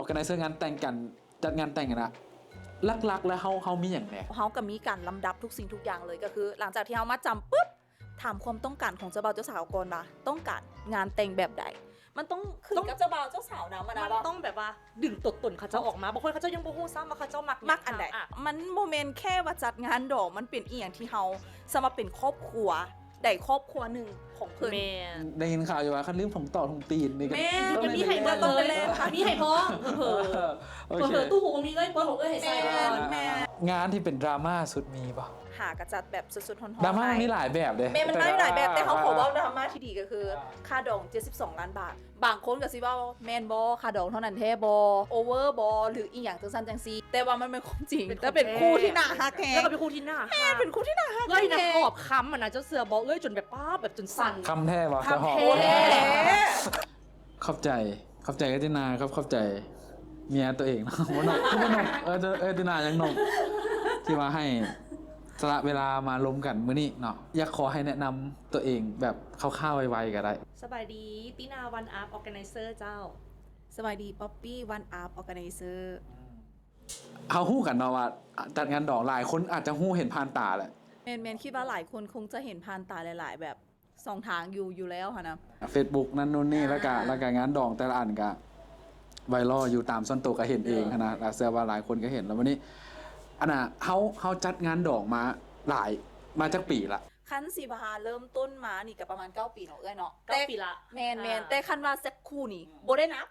organizer ງານແຕ່ງກັນ ຈັດງານແຕ່ງຫັ້ນນະ ຫຼັກໆແລ້ວເຮົາ ເຮົາມີຫຍັງແດ່? ເຮົາກໍມີການລຳດັບທຸກສິ່ງທຸກຢ່າງເລີຍ ກໍຄືຫຼັງຈາກທີ່ເຮົາມາຈຳປຶບ ຖາມຄວາມຕ້ອງການຂອງເຈົ້າບ່າວເຈົ້າສາວກ່ອນວ່າ ຕ້ອງການງານແຕ່ງແບບໃດ? ມັນຕ້ອງຂຶ້ນກັບເຈົ້າບ່າວເຈົ້າສາວນຳ ມັນນະ ມັນຕ້ອງແບບວ່າດຶງຕົວຕົນເຂົາເຈົ້າອອກມາ. ບາງຄົນເຂົາເຈົ້າຍັງບໍ່ຮູ້ຊ້ຳວ່າເຂົາເຈົ້າມັກ ມັກອັນໃດ. ມັນບໍ່ແມ່ນແຄ່ວ່າຈັດງານດອງ ມັນເປັນອີ່ຫຍັງທີ່ເຮົາສາມາດເປັນຄອບຄົວໃດຄອບຄົວໜຶ່ງຂອງເພິ່ນ. ແມ່ນ ໄດ້ຍິນຂ່າວຢູ່ວ່າຄັນລືມຖົງຕໍຖົງຕີນນີ້ກໍ ແມ່ນ ກໍມີໃຫ້ເບິ່ງເລີຍ ມີໃຫ້ພ້ອມ ເຜີ ເຜີຕູ້ຫູບໍ່ມີເລີຍ ປ່ອຍຂອງເອື້ອຍໃຫ້ໃສ່. ແມ່ນ ແມ່ນ. ງານທີ່ເປັນດຣາມາສຸດມີບໍ່? ຫາກະຈັດແບບສົດໆຮ້ອນໆ ດຣາມາມັນມີຫຼາຍແບບເດ້. ແມ່ນ ມັນມີຫຼາຍແບບ ແຕ່ເຮົາຂໍເວົ້າດຣາມາທີ່ດີກໍຄື ອ່າ ຄ່າດອງເຈັດສິບສອງລ້ານບາດ. ບາງຄົນກໍຊິເວົ້າ ແມ່ນບໍ່? ຄ່າດອງເທົ່ານັ້ນແທ້ບໍ່? ໂອເວີບໍ່? ຫຼືອີ່ຫຍັງຈັ່ງຊັ້ນຈັ່ງຊີ້ ແຕ່ວ່າມັນເປັນຄວາມຈິງ ແລະເປັນຄູ່ທີ່ໜ້າຮັກແຮງ ແລ້ວກໍເປັນຄູ່ທີ່ໜ້າຮັກ ເປັນຄູ່ທີ່ໜ້າຮັກເລີຍນະ. ຫອບຄຳຫັ້ນນະ ເຈົ້າເຊື່ອບໍ່ເອື້ອຍ? ຈນແບບປ້າບ ແບບຈົນສັ່ນ. ຄຳແທ້ບໍ່? ຄຳແທ້. ຂອບໃຈ ຂອບໃຈເອື້ອຍຕິນາ ຂອບ ຂອບໃຈເມຍຕົວເອງເນາະ ບໍ່ນົບ ຄືບໍ່ນົບ ເອີ ເອື້ອຍຕິນາຍັງນົບ ທີ່ວ່າໃຫ້ສະຫຼະເວລາມາລົມກັນມື້ນີ້ເນາະ. ຢາກຂໍໃຫ້ແນະນຳຕົວເອງແບບຄ່າວໆໄວໆກໍໄດ້. ສະບາຍດີ ຕິນາ One Up Organizer ເຈົ້າ. ສະບາຍດີ ປັອບປີ້ One Up Organizer. ເຮົາຮູ້ກັນເນາະວ່າຈັດງານດອງ ຫຼາຍຄົນອາດຈະຮູ້ເຫັນຜ່ານຕາແຫຼະ. ແມ່ນໆ ຄິດວ່າຫຼາຍຄົນຄົງຈະເຫັນຜ່ານຕາຫຼາຍໆແບບ ຊ່ອງທາງຢູ່ ຢູ່ແລ້ວຫັ້ນນະ ເຟສບຸກນັ້ນໂນ່ນນີ້ ອ່າ ແລ້ວກະ ແລ້ວກະງານດອງແຕ່ລະອັນກະໄວຣອລຢູ່ ຕາມສ່ວນໂຕກະເຫັນເອງຫັ້ນນະ ເອີ ແລ້ວເຊື່ອວ່າຫຼາຍຄົນກະເຫັນ. ແລ້ວບັດນີ້ ອັນນ່າ ເຮົາ ເຮົາຈັດງານດອງມາຫຼາຍ ມາຈັກປີລະ? ຄັນຊິວ່າເລີ່ມຕົ້ນມານີ້ກະປະມານເກົ້າປີເນາະເອື້ອຍເນາະ. ເກົ້າປີລະ. ແມ່ນໆ ອ່າ ແຕ່ຄັນວ່າຈັກຄູ່ນີ້ ອືມ ບໍ່ໄດ້ນັບ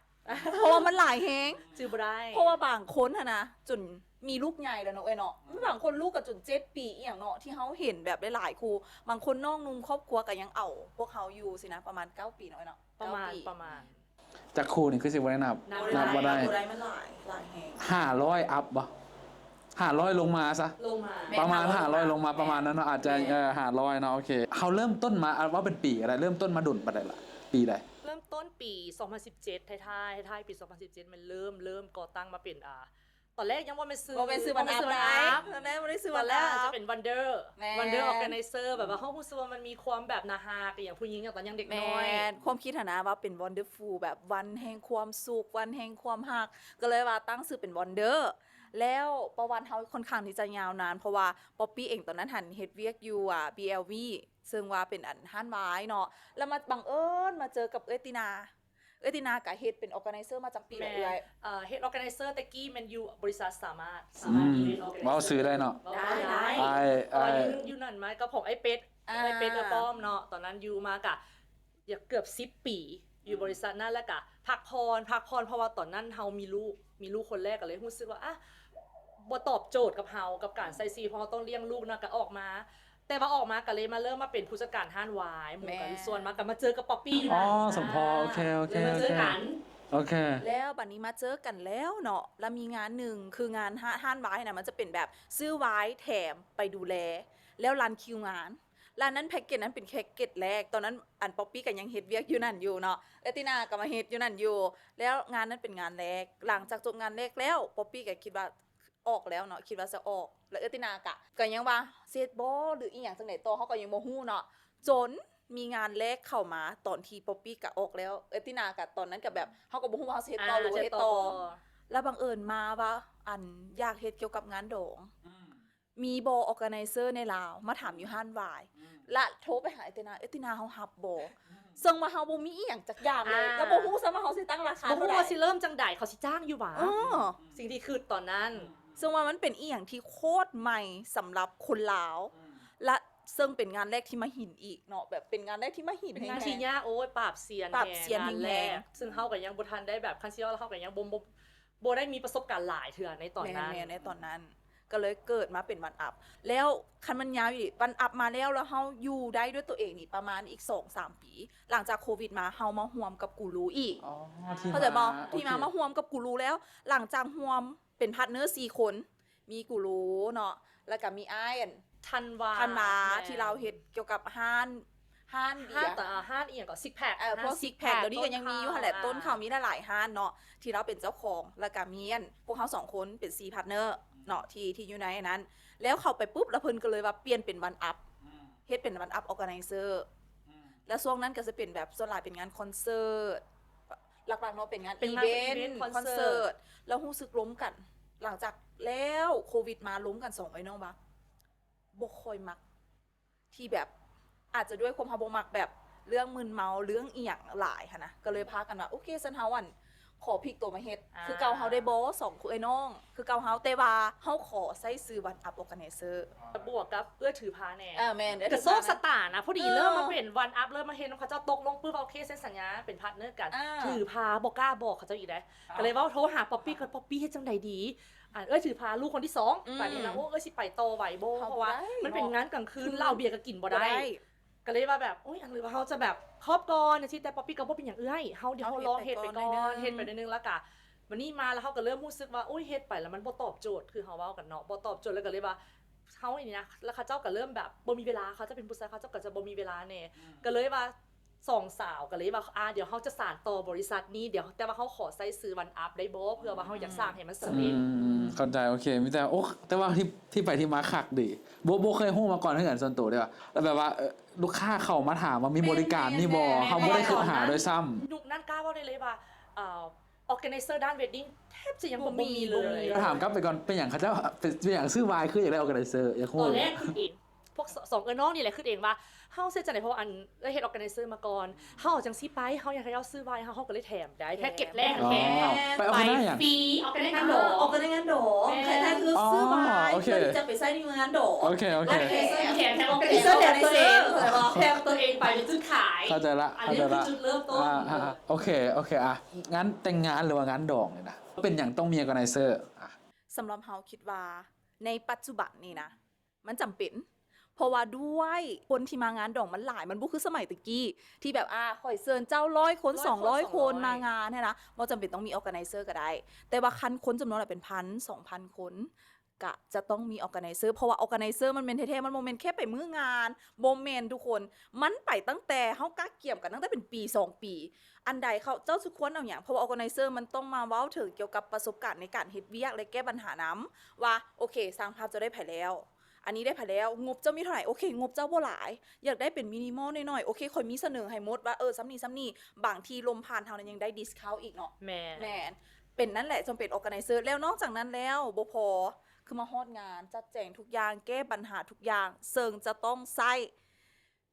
ເພາະວ່າມັນຫຼາຍແຮງ ຈື່ບໍ່ໄດ້ ເພາະວ່າບາງຄົນຫັ້ນນະ ຈົນມີລູກໃຫຍ່ແລ້ວເນາະເອື້ອຍເນາະ ອືມ ບາງຄົນລູກກໍຈົນເຈັດປີອີ່ຫຍັງເນາະ ທີ່ເຮົາເຫັນແບບຫຼາຍໆຄູ່ ບາງຄົນນ້ອງໜຸ່ມຄອບຄົວກໍຍັງເອົາພວກເຮົາຢູ່ຊີ້ນະ. ປະມານເກົ້າປີເນາະເອື້ອຍເນາະ. ປະມານ ເກົ້າປີ ປະມານ ຈັກຄູ່ນີ້ຄືຊິບໍ່ໄດ້ນັບ ນັບບໍ່ໄດ້ ນັບບໍ່ໄດ້ ມັນຫຼາຍ ຫຼາຍແຮງ. ຫ້າຮ້ອຍອັບບໍ່? ຫ້າຮ້ອຍລົງມາຊະ ລົງມາ ປະມານຫ້າຮ້ອຍລົງມາ ປະມານນັ້ນເນາະ ອາດຈະ ແມ່ນ ເອີ ຫ້າຮ້ອຍເນາະ. ໂອເຄ ເຮົາເລີ່ມຕົ້ນມາ ເອົາເວົ້າເປັນປີກໍໄດ້ ເລີ່ມຕົ້ນມາດົນປານໃດລະ? ປີໃດ? ເລີ່ມຕົ້ນປີສອງພັນສິບເຈັດ ທ້າຍໆ ທ້າຍໆປີສອງພັນສິບເຈັດ ແມ່ນເລີ່ມ ເລີ່ມກໍ່ຕັ້ງມາເປັນ ອ່າ ຕອນແລກຍັງບໍ່ແມ່ນຊື່ ບໍ່ແມ່ນຊື່ວັນອັບໄດ້ ຕອນແລກບໍ່ໄດ້ຊື່ວັນອັບ ຕອນແລກຈະເປັນວັນເດີ ແມ່ນ ວັນເດີ Organizer ແບບວ່າເຮົາຮູ້ສຶກວ່າມັນມີຄວາມແບບໜ້າຮັກອີ່ຫຍັງ ຜູ້ຍິງຫຍັງ ຕອນຍັງເດັກນ້ອຍ ແມ່ນ ຄວາມຄິດຫັ້ນນະວ່າເປັນ Wonderful ແບບວັນແຫ່ງຄວາມສຸກ ວັນແຫ່ງຄວາມຮັກ ກໍເລີຍວ່າຕັ້ງຊື່ເປັນວັນເດີ. ແລ້ວປະຫວັດເຮົາຄ່ອນຂ້າງທີ່ຈະຍາວນານ ເພາະວ່າປັອບປີ້ເອງຕອນນັ້ນຫັ້ນເຮັດວຽກຢູ່ ອ່າ ບີແອລວີ ເຊິ່ງວ່າເປັນອັນຮ້ານວາຍເນາະ ແລ້ວມາບັງເອີນມາເຈີກັບເອື້ອຍຕິນາ. ເອື້ອຍຕິນາກະເຮັດເປັນ Organizer ມາຈັກປີແລ້ວເອື້ອຍ? ແມ່ນ ເອີ ເຮັດ Organizer ແຕ່ກີ້ແມ່ນຢູ່ບໍລິສັດສາມາດ ສາມາດ ອືມ ອີເວັນ Organizer ເວົ້າຊື່ໄດ້ເນາະ? ໄດ້ ໄດ້ ອ້າຍ ເພາະວ່າຢູ່ ຢູ່ນັ້ນມາກັບຂອງອ້າຍເປັດ ອ່າ ອ້າຍເປັດ ເອື້ອຍປ້ອມເນາະ ຕອນນັ້ນຢູ່ມາກະ ຢາກເກືອບສິບປີ ຢູ່ ອືມ ບໍລິສັດນັ້ນ ແລ້ວກະພັກຜ່ອນ ພັກຜ່ອນ ເພາະວ່າຕອນນັ້ນເຮົາມີລູກ ມີລູກຄົນແລກ ກໍເລີຍຮູ້ສຶກວ່າ ອ່ະ ບໍ່ຕອບໂຈດກັບເຮົາ ກັບການໃຊ້ຊີວິດ ເພາະເຮົາຕ້ອງລ້ຽງລູກເນາະ ກໍອອກມາ ແຕ່ວ່າອອກມາກໍເລີຍມາເລີ່ມມາເປັນຜູ້ຈັດການຮ້ານວາຍ ໝູ່ກໍ ແມ່ນ ຊວນມາ ກໍມາເຈີກັບປັອບປີ້ຢູ່ນັ້ນ ອໍ ສົມພໍ ອ່າ ໂອເຄ ໂອເຄ ເລີຍມາເຈີກັນ ໂອເຄ ໂອເຄ ແລ້ວບັດນີ້ມາເຈີກັນແລ້ວເນາະ ແລ້ວມີງານໜຶ່ງ ຄືງານ ຮ້ານວາຍນະ ມັນຈະເປັນແບບຊື້ວາຍແຖມໄປດູແລ ແລ້ວລັນຄິວງານ ແລ້ວນັ້ນແພັກເກັດນັ້ນເປັນແພັກເກັດແລກ ຕອນນັ້ນອັນປັອບປີ້ກໍຍັງເຮັດວຽກຢູ່ນັ້ນຢູ່ເນາະ ເອື້ອຍຕິນາກໍມາເຮັດຢູ່ນັ້ນຢູ່ ແລ້ວງານນັ້ນເປັນງານແລກ. ຫຼັງຈາກຈົບງານແລກແລ້ວ ປັອບປີ້ກໍຄິດວ່າອອກແລ້ວເນາະ ຄິດວ່າຈະອອກ ແລ້ວເອື້ອຍຕິນາກໍ ກໍຍັງວ່າຊິເຮັດບໍ່ ຫຼືອີ່ຫຍັງຈັ່ງໃດຕໍ່ ເຮົາກໍຍັງບໍ່ຮູ້ເນາະ ຈົນມີງານແລກເຂົ້າມາ ຕອນທີ່ປັອບປີ້ກໍອອກແລ້ວ ເອື້ອຍຕິນາກໍຕອນນັ້ນກໍແບບ ເຮົາກໍບໍ່ຮູ້ວ່າເຮົາຊິເຮັດຕໍ່ ອ່າ ຫຼືບໍ່ເຮັດຕໍ່ ແລ້ວບັງເອີນມາວ່າ ອັນ ຢາກເຮັດກ່ຽວກັບງານດອງ ອືມ ມີບໍ່ Organizer ໃນລາວ ມາຖາມຢູ່ຮ້ານວາຍ ອືມ ລະໂທໄປຫາເອື້ອຍຕິນາ ເອື້ອຍຕິນາ ເຮົາຮັບບໍ່? ອືມ ເຊິ່ງວ່າເຮົາບໍ່ມີອີ່ຫຍັງຈັກຢ່າງເລີຍ ອ່າ ລະບໍ່ຮູ້ຊ້ຳວ່າເຮົາຊິຕັ້ງລາຄາເທົ່າໃດ ບໍ່ຮູ້ວ່າຊິເລີ່ມຈັ່ງໃດ ເຂົາຊິຈ້າງຢູ່ຫວາ? ເອີ ສິ່ງທີ່ຄິດຕອນນັ້ນ ອືມ ເຊິ່ງວ່າມັນເປັນອີ່ຫຍັງທີ່ໂຄດໃໝ່ສຳລັບຄົນລາວ ອືມ ລະເຊິ່ງເປັນງານແລກທີ່ມາເຫັນອີກເນາະ ແບບເປັນງານແລກທີ່ມາເຫັນ ເປັນງານທີ່ຍາກ ໂອ້ຍ ປາບຊຽນ ປາບຊຽນແຮງ ງານແລກ ແຮງ ເຊິ່ງເຮົາກໍຍັງບໍ່ທັນໄດ້ແບບ ຄັນຊິເວົ້າ ເຮົາກໍຍັງບໍ່ ບໍ່ ບໍ່ໄດ້ມີປະສົບການຫຼາຍເທື່ອໃນຕອນນັ້ນ ແມ່ນໆ ໃນຕອນນັ້ນ ກໍເລີຍເກີດມາເປັນວັນອັບ ແລ້ວຄັນມັນຍາວອີ່ຫຼີ ວັນອັບມາແລ້ວ ແລ້ວເຮົາຢູ່ໄດ້ດ້ວຍຕົວເອງນີ້ປະມານອີກສອງສາມປີ ຫຼັງຈາກໂຄວິດມາ ເຮົາມາຮ່ວມກັບກູຣູອີກ ອໍ ທີ່ ເຂົ້າໃຈບໍ່? ມາ ທີ່ມາ ໂອເຄ ມາຮ່ວມກັບກູຣູແລ້ວ ຫຼັງຈາກຮ່ວມເປັນພາດເນີສີ່ຄົນ ມີກູຣູເນາະ ແລ້ວກໍມີອ້າຍ ອັນ ທັນວາ ທັນວາ ແມ່ນ ທີ່ລາວເຮັດກ່ຽວກັບຮ້ານ ຮ້ານເບຍ ຮ້ານ ອ່າ ຮ້ານອີ່ຫຍັງກໍ ຊິກແພັກ ເອີ ພວກ ຊິກແພັກ ດຽວນີ້ກໍຍັງມີຢູ່ຫັ້ນແຫຼະ ອ່າ ຕົ້ນເຂົາມີຫຼາຍໆຮ້ານເນາະ ທີ່ລາວເປັນເຈົ້າຂອງ ແລ້ວກໍມີ ອັນ ພວກເຮົາສອງຄົນເປັນສີ່ພາດເນີເນາະ ທີ່ ທີ່ຢູ່ໃນນັ້ນ ແລ້ວເຂົ້າໄປປຸບ ແລ້ວເພິ່ນກໍເລີຍວ່າປ່ຽນເປັນວັນອັບ ອືມ ເຮັດເປັນວັນອັບ Organizer ອືມ ແລ້ວຊ່ວງນັ້ນກໍຈະເປັນແບບ ສ່ວນຫຼາຍເປັນງານຄອນເສີດ ຫຼັກໆເນາະ ເປັນງານ ເປັນ ອີ ງານ ເວັນ ເປັນ event ຄອນເສີດ concert ແລ້ວຮູ້ສຶກລົມກັນ ຫຼັງຈາກແລ້ວໂຄວິດມາ ລົມກັນສອງເອື້ອຍນ້ອງວ່າ ບໍ່ຄ່ອຍມັກ ທີ່ແບບ ອາດຈະດ້ວຍຄວາມເຮົາບໍ່ມັກແບບເລື່ອງມຶນເມົາ ເລື່ອງອີ່ຫຍັງຫຼາຍຫັ້ນນະ ກໍເລີຍພາກັນວ່າ ໂອເຄ ຊັ້ນເຮົາ ອັນ ຂໍພິກໂຕມາເຮັດ ອ່າ ຄືເກົ່າເຮົາໄດ້ບໍ່ ສອງເອື້ອຍນ້ອງ ຄືເກົ່າເຮົາ ແຕ່ວ່າເຮົາຂໍໃຊ້ຊື່ One Up Organizer ບວກກັບເອື້ອຍຖືພາແດ່ ອ່າ ແມ່ນ ເອື້ອຍ ກໍ ຖື ໂຊ ພາ ຊະຕານະ ພໍດີ ເອີ ເລີ່ມມາເປັນ One Up ເລີ່ມມາເຮັດນຳເຂົາເຈົ້າ ຕົກລົງປຶບ ໂອເຄ ເຊັນສັນຍາເປັນພາດເນີກັນ ອ່າ ຖືພາບໍ່ກ້າບອກເຂົາເຈົ້າອີກເດ້ ອ່າ ກໍເລີຍເວົ້າໂທຫາ Poppy ກ່ອນ Poppy ເຮັດຈັ່ງໃດດີ ອັນເອື້ອຍຖືພາລູກຄົນທີສອງ ອືມ ບາດນີ້ລະ ໂອ້ ເອື້ອຍຊິໄປຕໍ່ໄຫວບໍ່ ເຮົາ ເພາະວ່າ ບໍ່ໄດ້ ມັນເປັນງານກາງຄືນ ເນາະ ເຫຼົ້າເບຍກໍກິນບໍ່ໄດ້ ບໍ່ໄດ້ ກໍເລີຍວ່າແບບ ໂອ້ຍ ອັນ ຫຼືວ່າເຮົາຈະແບບ ຄອບກ່ອນຈັ່ງຊີ້ ແຕ່ Poppy ກໍບໍ່ເປັນຫຍັງເອື້ອຍ ເຮົາ ເຮົາ ເຮົາລອງເຮັດໄປກ່ອນ ເຮັດໄປກ່ອນ ເຮັດໄປໜ້ອຍໜຶ່ງ ແລ້ວກະ ບັດນີ້ມາແລ້ວເຮົາກໍເລີ່ມຮູ້ສຶກວ່າ ໂອ້ຍ ເຮັດໄປແລ້ວມັນບໍ່ຕອບໂຈດ ຄືເຮົາເວົ້າກັນເນາະ ບໍ່ຕອບໂຈດ ແລ້ວກໍເລີຍວ່າ ເຮົານີ້ນະ ແລ້ວເຂົາເຈົ້າກໍເລີ່ມແບບບໍ່ມີເວລາ ເຂົາເຈົ້າເປັນຜູ້ຊາຍ ເຂົາເຈົ້າກໍຈະບໍ່ມີເວລາແດ່ ອືມ ກໍເລີຍວ່າ ສອງສາວກໍເລີຍວ່າ ອ່າ ດຽວເຮົາຈະສານຕໍ່ບໍລິສັດນີ້ ດຽວ ແຕ່ວ່າເຮົາຂໍໃຊ້ຊື່ One Up ໄດ້ບໍ່ ເພື່ອວ່າເຮົາຢາກສ້າງໃຫ້ມັນສຳເລັດ ອືມ ເຂົ້າໃຈ ໂອເຄ ມີແຕ່ ໂອ້ ແຕ່ວ່າທີ່ ທີ່ໄປທີ່ມາຄັກດີ ບໍ່ ບໍ່ເຄີຍຮູ້ມາກ່ອນເທື່ອ ສ່ວນໂຕເດ້ ແລ້ວແບບວ່າ ເອີ ລູກຄ້າເຂົ້າມາຖາມວ່າມີບໍລິການນີ້ບໍ່ ເຮົາບໍ່ໄດ້ຄົ້ນຫາດ້ວຍຊ້ຳ ຍຸກນັ້ນກ້າເວົ້າໄດ້ເລີຍວ່າ ເອີ organizer ດ້ານ wedding ແທບຈະຍັງບໍ່ມີເລີຍ ຖາມກັບໄປກ່ອນ ເປັນຫຍັງເຂົາເຈົ້າ ເປັນຫຍັງຊື່ວາຍຄືຢາກໄດ້ organizer ຢາກຮູ້ ຕອນແລກຄິດເອງ ພວກສອງເອື້ອຍນ້ອງນີ້ແຫຼະຄິດເອງວ່າ ເຮົາເຮັດຈັ່ງໃດ ເພາະວ່າອັນເອື້ອຍເຮັດ organizer ມາກ່ອນ ເຮົາເອົາຈັ່ງຊີ້ໄປ ເຮົາຢາກໃຫ້ເຈົ້າຊື້ວາຍ ເຮົາ ເຮົາກໍເລີຍແຖມໄດ້ ແຖມ package ແລກ ອໍ ແຖມ ໄປ organize ຫຍັງ ຟຣີ organize ງານດອງ organize ງານດອງ ອໍ ໃຜ ໃຜຄືຊື້ວາຍ ອໍ ໂອເຄ ເພື່ອທີ່ຈະໄປໃຊ້ໃນງານດອງ ໂອເຄ ໂອເຄ ແຖມ organizer ແຖມ organizer ແຖມຕົວເອງໄປເປັນຈຸດຂາຍ ເຂົ້າໃຈລະ ອັນນີ້ຄືຈຸດເລີ່ມຕົ້ນ ອ່າ ອ່າ ອ່າ ໂອເຄ ໂອເຄ ອ່ະ ງານແຕ່ງງານ ຫຼືວ່າງານດອງນີ້ນະ ເປັນຫຍັງຕ້ອງມີ organizer ອ່ະ ສຳລັບເຮົາຄິດວ່າ ໃນປັດຈຸບັນນີ້ນະ ມັນຈຳເປັນ ເພາະວ່າດ້ວຍຄົນທີ່ມາງານດອງມັນຫຼາຍ ມັນບໍ່ຄືສະໄໝແຕ່ກີ້ ທີ່ແບບ ອາ ຂ້ອຍເຊີນເຈົ້າຮ້ອຍຄົນ ສອງຮ້ອຍຄົນ ສອງຮ້ອຍຄົນ ມາງານຫັ້ນນະ ບໍ່ຈຳເປັນຕ້ອງມີ organizer ກໍໄດ້ ແຕ່ວ່າຄັນຄົນຈຳນວນຫຼາຍເປັນພັນ ສອງພັນຄົນ ກະຈະຕ້ອງມີ organizer ເພາະວ່າ organizer ມັນແມ່ນແທ້ໆ ມັນບໍ່ແມ່ນແຄ່ໄປມື້ງານ ບໍ່ແມ່ນທຸກຄົນ ມັນໄປຕັ້ງແຕ່ເຮົາກະກຽມກັນຕັ້ງແຕ່ເປັນປີສອງປີ ອັນໃດເຂົາເຈົ້າຊິຄວນເອົາຫຍັງ ເພາະວ່າ organizer ມັນຕ້ອງມາເວົ້າເຖິງກ່ຽວກັບປະສົບການໃນການເຮັດວຽກ ແລະ ແກ້ບັນຫານຳ ວ່າ ໂອເຄ ຊ່າງພາບເຈົ້າໄດ້ໃຜແລ້ວ ອັນນີ້ໄດ້ໃຜແລ້ວ ງົບເຈົ້າມີເທົ່າໃດ ໂອເຄ ງົບເຈົ້າບໍ່ຫຼາຍ ຢາກໄດ້ເປັນ minimal ໜ້ອຍໆ ໂອເຄ ຂ້ອຍມີສະເໜີໃຫ້ໝົດວ່າ ເອີ ສ່ຳນີ້ ສ່ຳນີ້ ບາງທີລົມຜ່ານເຮົານັ້ນຍັງໄດ້ discount ອີກເນາະ ແມ່ນ ແມ່ນ ເປັນນັ້ນແຫຼະ ຈຳເປັນ organizer ແລ້ວນອກຈາກນັ້ນແລ້ວບໍ່ພໍ ຄືມາຮອດງານ ຈັດແຈງທຸກຢ່າງ ແກ້ບັນຫາທຸກຢ່າງ ເຊິ່ງຈະຕ້ອງໃຊ້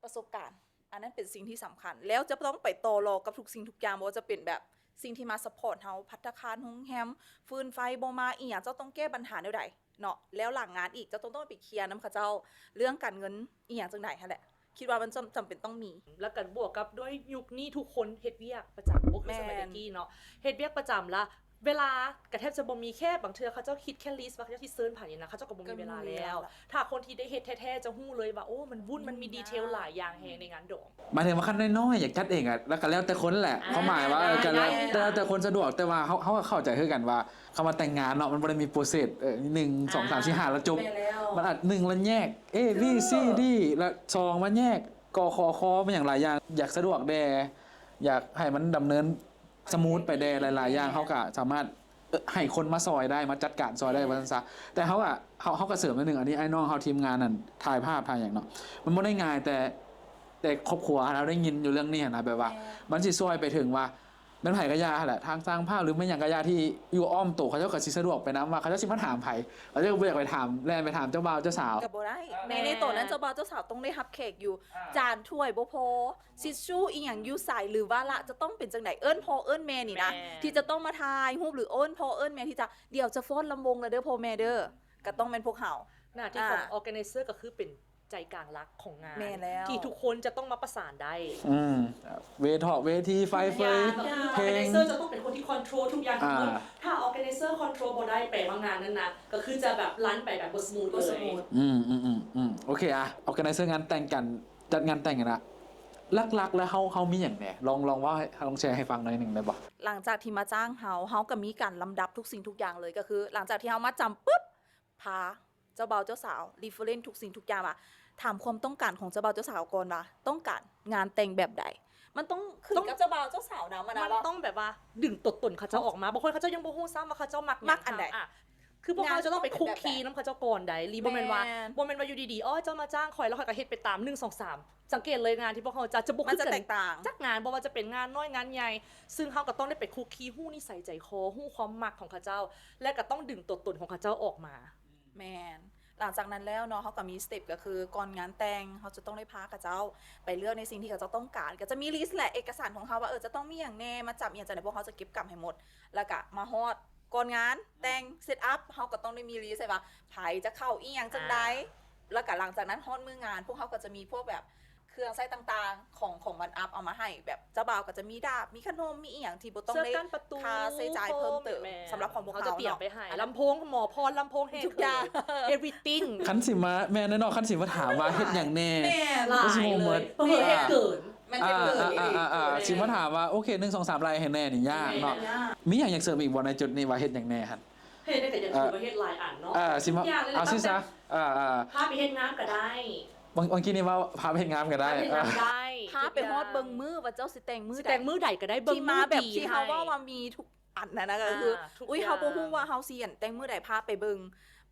ປະສົບການ ອັນນັ້ນເປັນສິ່ງທີ່ສຳຄັນ ແລ້ວຈະຕ້ອງໄປຕໍ່ລອງກັບທຸກສິ່ງທຸກຢ່າງ ບໍ່ວ່າຈະເປັນແບບສິ່ງທີ່ມາ support ເຮົາ ພັດຕາຄານ ໂຮງແຮມ ຟືນໄຟບໍ່ມາ ອີ່ຫຍັງ ເຈົ້າຕ້ອງແກ້ບັນຫາແນວໃດເນາະ ແລ້ວຫຼັງງານອີກ ເຈົ້າຕ້ອງ ຕ້ອງໄປເຄຍນຳເຂົາເຈົ້າ ເລື່ອງການເງິນ ອີ່ຫຍັງຈັ່ງໃດຫັ້ນແຫຼະ ຄິດວ່າມັນຈຳ ຈຳເປັນຕ້ອງມີ ແລ້ວກໍບວກກັບດ້ວຍຍຸກນີ້ທຸກຄົນເຮັດວຽກປະຈຳ ບໍ່ຄືສະໄໝແຕ່ກີ້ເນາະ ເຮັດວຽກປະຈຳລະ ເວລາກະແທບຈະບໍ່ມີ ແຄ່ບາງເທື່ອເຂົາເຈົ້າຄິດແຄ່ list ວ່າເຂົາເຈົ້າຊິເຊີນໃຜນີ້ນະ ເຂົາເຈົ້າກໍບໍ່ມີເວລາແລ້ວ ຖ້າຄົນທີ່ໄດ້ເຮັດແທ້ໆຈະຮູ້ເລີຍວ່າ ໂອ້ ມັນວຸ້ນ ມັນມີ detail ຫຼາຍຢ່າງແຮງໃນງານດອງ ໝາຍເຖິງວ່າຄັນນ້ອຍໆ ຢາກຈັດເອງອະ ແລ້ວກໍແລ້ວແຕ່ຄົນແຫຼະ ຄວາມໝາຍວ່າ ກໍແລ້ວ ແຕ່ແຕ່ຄົນສະດວກ ແຕ່ວ່າເຮົາ ເຮົາກໍເຂົ້າໃຈຄືກັນວ່າ ຄຳວ່າແຕ່ງງານເນາະ ມັນບໍ່ໄດ້ມີ process ເອີ ໜຶ່ງ ສອງ ສາມ ສີ່ ຫ້າ ແລ້ວຈົບ ມັນອາດ ໜຶ່ງ ລະແຍກ A B C D ລະ ສອງ ມາແຍກ ກ ຂ ຄ ມາຫຍັງຫຼາຍຢ່າງ ຢາກສະດວກແດ່ ຢາກໃຫ້ມັນດຳເນີນ ສະມູດໄປແດ່ ຫຼາຍໆຢ່າງ ເຮົາກໍສາມາດ ເອີ ໃຫ້ຄົນມາຊ່ອຍໄດ້ ມາຈັດການຊ່ອຍໄດ້ ວ່າຊັ້ນຊະ ແຕ່ເຮົາກະ ເຮົາ ເຮົາກະເສີມໜ້ອຍໜຶ່ງ ອັນນີ້ອ້າຍນ້ອງເຮົາທີມງານນັ້ນ ຖ່າຍພາບ ຖ່າຍຫຍັງເນາະ ມັນບໍ່ໄດ້ງ່າຍ ແຕ່ ແຕ່ຄອບຄົວເຮົາໄດ້ຍິນຢູ່ເລື່ອງນີ້ຫັ້ນນະ ແບບວ່າ ມັນຊິຊ່ວຍໄປເຖິງວ່າ ແມ່ນໃຜກະຢ່າຫັ້ນແຫຼະ ທາງຊ່າງພາບ ຫຼືແມ່ນຫຍັງກະຢ່າ ທີ່ຢູ່ອ້ອມໂຕ ເຂົາເຈົ້າກະຊິສະດວກໄປນຳວ່າ ເຂົາເຈົ້າຊິມາຖາມໃຜ ເຂົາເຈົ້າບໍ່ຢາກໄປຖາມ ແລ່ນໄປຖາມເຈົ້າບ່າວເຈົ້າສາວ ກະບໍ່ໄດ້ ໃນ ໃນໂຕນັ້ນ ເຈົ້າບ່າວເຈົ້າສາວຕ້ອງໄດ້ຮັບແຂກຢູ່ ອ່າ ຈານຖ້ວຍບໍ່ພໍ ທິດຊູ້ອີ່ຫຍັງຢູ່ໃສ ຫຼືວາລະຈະຕ້ອງເປັນຈັ່ງໃດ ເອີ້ນພໍ່ເອີ້ນແມ່ນີ້ນະ ແມ່ນ ທີ່ຈະຕ້ອງມາຖ່າຍຮູບ ຫຼືເອີ້ນພໍ່ເອີ້ນແມ່ທີ່ຈະ ດຽວຈະຟ້ອນລຳວົງລະເດີພໍ່ແມ່ເດີ ກະຕ້ອງແມ່ນພວກເຮົາ ໜ້າທີ່ຂອງ ອ່າ organizer ກໍຄືເປັນໃຈກາງຫຼັກຂອງງານ ແມ່ນແລ້ວ ທີ່ທຸກຄົນຈະຕ້ອງມາປະສານໄດ້ ອືມ ເວເທາະ ເວທີ ໄຟເຟີຍ ເພງ organizer ຈະຕ້ອງເປັນຄົນທີ່ control ທຸກຢ່າງທັງໝົດ ອ່າ ຖ້າ organizer control ບໍ່ໄດ້ ແປວ່າງານນັ້ນນະ ກໍຄືຈະແບບ run ໄປແບບບໍ່ smooth ເລີຍ ບໍ່ smooth ອືມ ອືມ ອືມ ອືມ ໂອເຄ ອ່ະ organizer ງານແຕ່ງກັນ ຈັດງານແຕ່ງຫັ້ນນະ ຫຼັກໆແລ້ວເຮົາ ເຮົາມີຫຍັງແດ່ ລອງ ລອງເວົ້າໃຫ້ ລອງແຊໃຫ້ຟັງໜ້ອຍໜຶ່ງໄດ້ບໍ່? ຫຼັງຈາກທີ່ມາຈ້າງເຮົາ ເຮົາກໍມີການລຳດັບທຸກສິ່ງທຸກຢ່າງເລີຍ ກໍຄືຫຼັງຈາກທີ່ເຮົາມາຈຳປຶບ ພາເຈົ້າບ່າວເຈົ້າສາວ reference ທຸກສິ່ງທຸກຢ່າງວ່າ ຖາມຄວາມຕ້ອງການຂອງເຈົ້າບ່າວເຈົ້າສາວກ່ອນວ່າ ຕ້ອງການງານແຕ່ງແບບໃດ ມັນຕ້ອງຂຶ້ນກັບເຈົ້າບ່າວເຈົ້າສາວນຳ ມັນຕ້ອງແບບວ່າດຶງຕົວຕົນເຂົາເຈົ້າອອກມາ ບາງຄົນເຂົາເຈົ້າຍັງບໍ່ຮູ້ຊ້ຳວ່າເຂົາເຈົ້າມັກ ມັກອັນໃດ ອ່າ ຄືພວກເຮົາຈະຕ້ອງໄປຄຸກຄີນຳເຂົາເຈົ້າກ່ອນໃດ໋ ລີ ບໍ່ແມ່ນວ່າ ບໍ່ແມ່ນວ່າຢູ່ດີໆ ອໍ ເຈົ້າມາຈ້າງຂ້ອຍແລ້ວຂ້ອຍກໍເຮັດໄປຕາມໜຶ່ງ ສອງ ສາມ ສັງເກດເລີຍງານທີ່ພວກເຮົາຈັດຈະບໍ່ຄືກັນ ມັນຈະແຕກຕ່າງ ຈັກງານ ບໍ່ວ່າຈະເປັນງານນ້ອຍງານໃຫຍ່ ຊຶ່ງເຮົາກໍຕ້ອງໄດ້ໄປຄຸກຄີ ຮູ້ນິໄສໃຈຄໍ ຮູ້ຄວາມມັກຂອງເຂົາເຈົ້າ ແລະກໍຕ້ອງດຶງຕົວຕົນຂອງເຂົາເຈົ້າອອກມາ. ແມ່ນ. ຫຼັງຈາກນັ້ນແລ້ວເນາະ ເຮົາກໍມີສະເຕັບ ກໍຄືກ່ອນງານແຕ່ງ ເຮົາຈະຕ້ອງໄດ້ພາເຂົາເຈົ້າໄປເລືອກໃນສິ່ງທີ່ເຂົາເຈົ້າຕ້ອງການ ກໍຈະມີລິສແຫຼະ ເອກະສານຂອງເຮົາວ່າ ເອີ ຈະຕ້ອງມີຫຍັງແດ່ ມັດຈຳອີ່ຫຍັງ ຈັ່ງໃດ ພວກເຮົາຈະເກັບກຳໃຫ້ໝົດ ແລ້ວກໍມາຮອດ ກ່ອນງານແຕ່ງ ເຊັດອັບ ເຮົາກໍຕ້ອງໄດ້ມີລິສໃຫ້ວ່າ ໃຜຈະເຂົ້າອີ່ຫຍັງຈັ່ງໃດ ແລ້ວກໍຫຼັງຈາກນັ້ນຮອດມື້ງານ ພວກເຮົາກໍຈະມີພວກແບບເຄື່ອງໃຊ້ຕ່າງໆ ຂອງ ຂອງວັນອັບເອົາມາໃຫ້ ແບບເຈົ້າບ່າວກໍຈະມີດາບ ມີຂະໜົມ ມີອີ່ຫຍັງທີ່ບໍ່ຕ້ອງໄດ້ຄ່າໃຊ້ຈ່າຍເພີ່ມເຕີມ ສຳລັບຂອງພວກເຮົາເນາະ ລຳໂພງ ໝໍພອນ ລຳໂພງແຮ ທຸກຢ່າງ everything ຄັນຊິມາ ແມ່ນເນາະ ຄັນຊິມາຖາມວ່າເຮັດຫຍັງແດ່ ກໍຊິງງໝົດ ເຮັດເກີນ ມັນເຮັດເກີນອີ່ຫຼີ ຊິມາຖາມວ່າ ໂອເຄ ໜຶ່ງ ສອງ ສາມ ໄລ່ໃຫ້ແດ່ນີ້ຍາກເນາະ ມີຫຍັງຢາກເສີມອີກບໍ່ໃນຈຸດນີ້ວ່າເຮັດຫຍັງແດ່ຫັ້ນ? ເຮັດໄດ້ກໍຢ່າງຄືວ່າເຮັດຫຼາຍອັນເນາະ ເອີ ຊິມາ ເອົາຊິຊະ ເອີໆ ພາໄປເຮັດງາມກໍໄດ້ ບາງ ບາງທີນີ້ວ່າພາໄປເຮັດງາມກໍໄດ້ ພາໄປເຮັດງາມກໍໄດ້ ພາໄປຮອດເບິ່ງມື້ວ່າເຈົ້າຊິແຕ່ງມື້ໃດ ຊິແຕ່ງມື້ໃດກໍໄດ້ ເບິ່ງມື້ດີ ທີ່ມາແບບທີ່ເຮົາເວົ້າວ່າມີທຸກອັນນັ້ນນະ ກໍຄື ອຸ້ຍ ເຮົາບໍ່ຮູ້ວ່າເຮົາຊິ ອັນ ແຕ່ງມື້ໃດ ພາໄປເບິ່ງ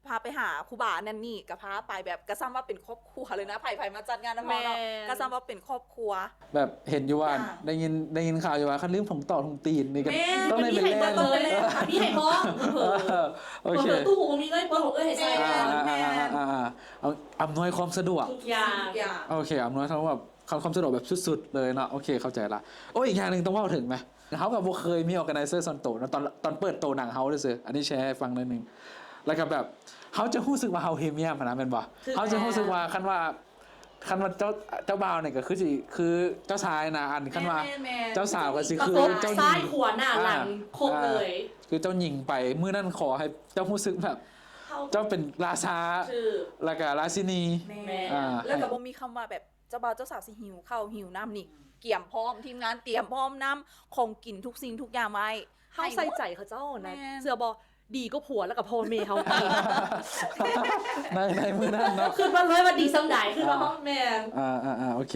ພາໄປຫາຄູບານັ້ນນີ້ ກໍພາໄປ ແບບກໍສ່ຳວ່າເປັນຄອບຄົວເລີຍນະ ໃຜໆມາຈັດງານນຳເຮົາເນາະ ກໍສ່ຳວ່າເປັນຄອບຄົວ ແບບເຫັນຢູ່ວ່າ ໄດ້ຍິນ ໄດ້ຍິນຂ່າວຢູ່ວ່າ ຄັນລືມຖົງຕໍຖົງຕີນນີ້ກໍຕ້ອງໄດ້ໄປແລ່ນ ມີໃຫ້ເບິ່ງເລີຍ ມີໃຫ້ພ້ອມ ເອີ ໂອເຄ ຕູ້ບໍ່ມີເລີຍ ເປີດຂອງເອື້ອຍໃຫ້ໃສ່ ແມ່ນ ອຳນວຍຄວາມສະດວກ ທຸກຢ່າງ ໂອເຄ ອຳນວຍຄວາມແບບ ຄວາມ ຄວາມສະດວກແບບສຸດໆເລີຍເນາະ ໂອເຄ ເຂົ້າໃຈລະ ໂອ້ຍ ອີກຢ່າງໜຶ່ງຕ້ອງເວົ້າເຖິງແມ ເຮົາກໍບໍ່ເຄີຍມີ organizer ສ່ວນໂຕເນາະ ຕອນ ຕອນເປີດໂຕໜັງເຮົາຊື່ໆ ອັນນີ້ແຊໃຫ້ຟັງໜ້ອຍໜຶ່ງ ແລ້ວກໍແບບ ເຮົາຈະຮູ້ສຶກວ່າເຮົາພຣີມຽມຫັ້ນນະ ແມ່ນບໍ່? ເຮົາຈະຮູ້ສຶກວ່າ ຄັນວ່າ ຄັນວ່າເຈົ້າ ເຈົ້າບ່າວນີ້ກໍຄືຊິ ຄືເຈົ້າຊາຍນະ ອັນ ຄັນວ່າ ເຈົ້າສາວກໍຊິຄືເຈົ້າຍິງ ຊ້າຍຂວາໜ້າຫຼັງ ຄົບເລີຍ ຄືເຈົ້າຍິງໄປ ມື້ນັ້ນຂໍໃຫ້ເຈົ້າຮູ້ສຶກແບບ ເຈົ້າເປັນລາຊາ ແລ້ວກໍລາຊິນີ ແລ້ວກໍບໍ່ມີຄຳວ່າແບບ ເຈົ້າບ່າວເຈົ້າສາວຊິຫິວເຂົ້າຫິວນ້ຳນີ້ ກຽມພ້ອມ ທີມງານກຽມພ້ອມ ນ້ຳ ຂອງກິນ ທຸກສິ່ງທຸກຢ່າງໄວ້ ເຮົາໃສ່ໃຈເຂົາເຈົ້ານະ ເຊື່ອບໍ່? ດີກວ່າຜົວ ແລ້ວກໍພໍ່ແມ່ເຮົາອີກ ໃນ ໃນມື້ນັ້ນເນາະ ຄິດມາເລີຍວ່າດີສ່ຳໃດ ຄືວ່າ ແມ່ນ ອ່າໆໆ ໂອເຄ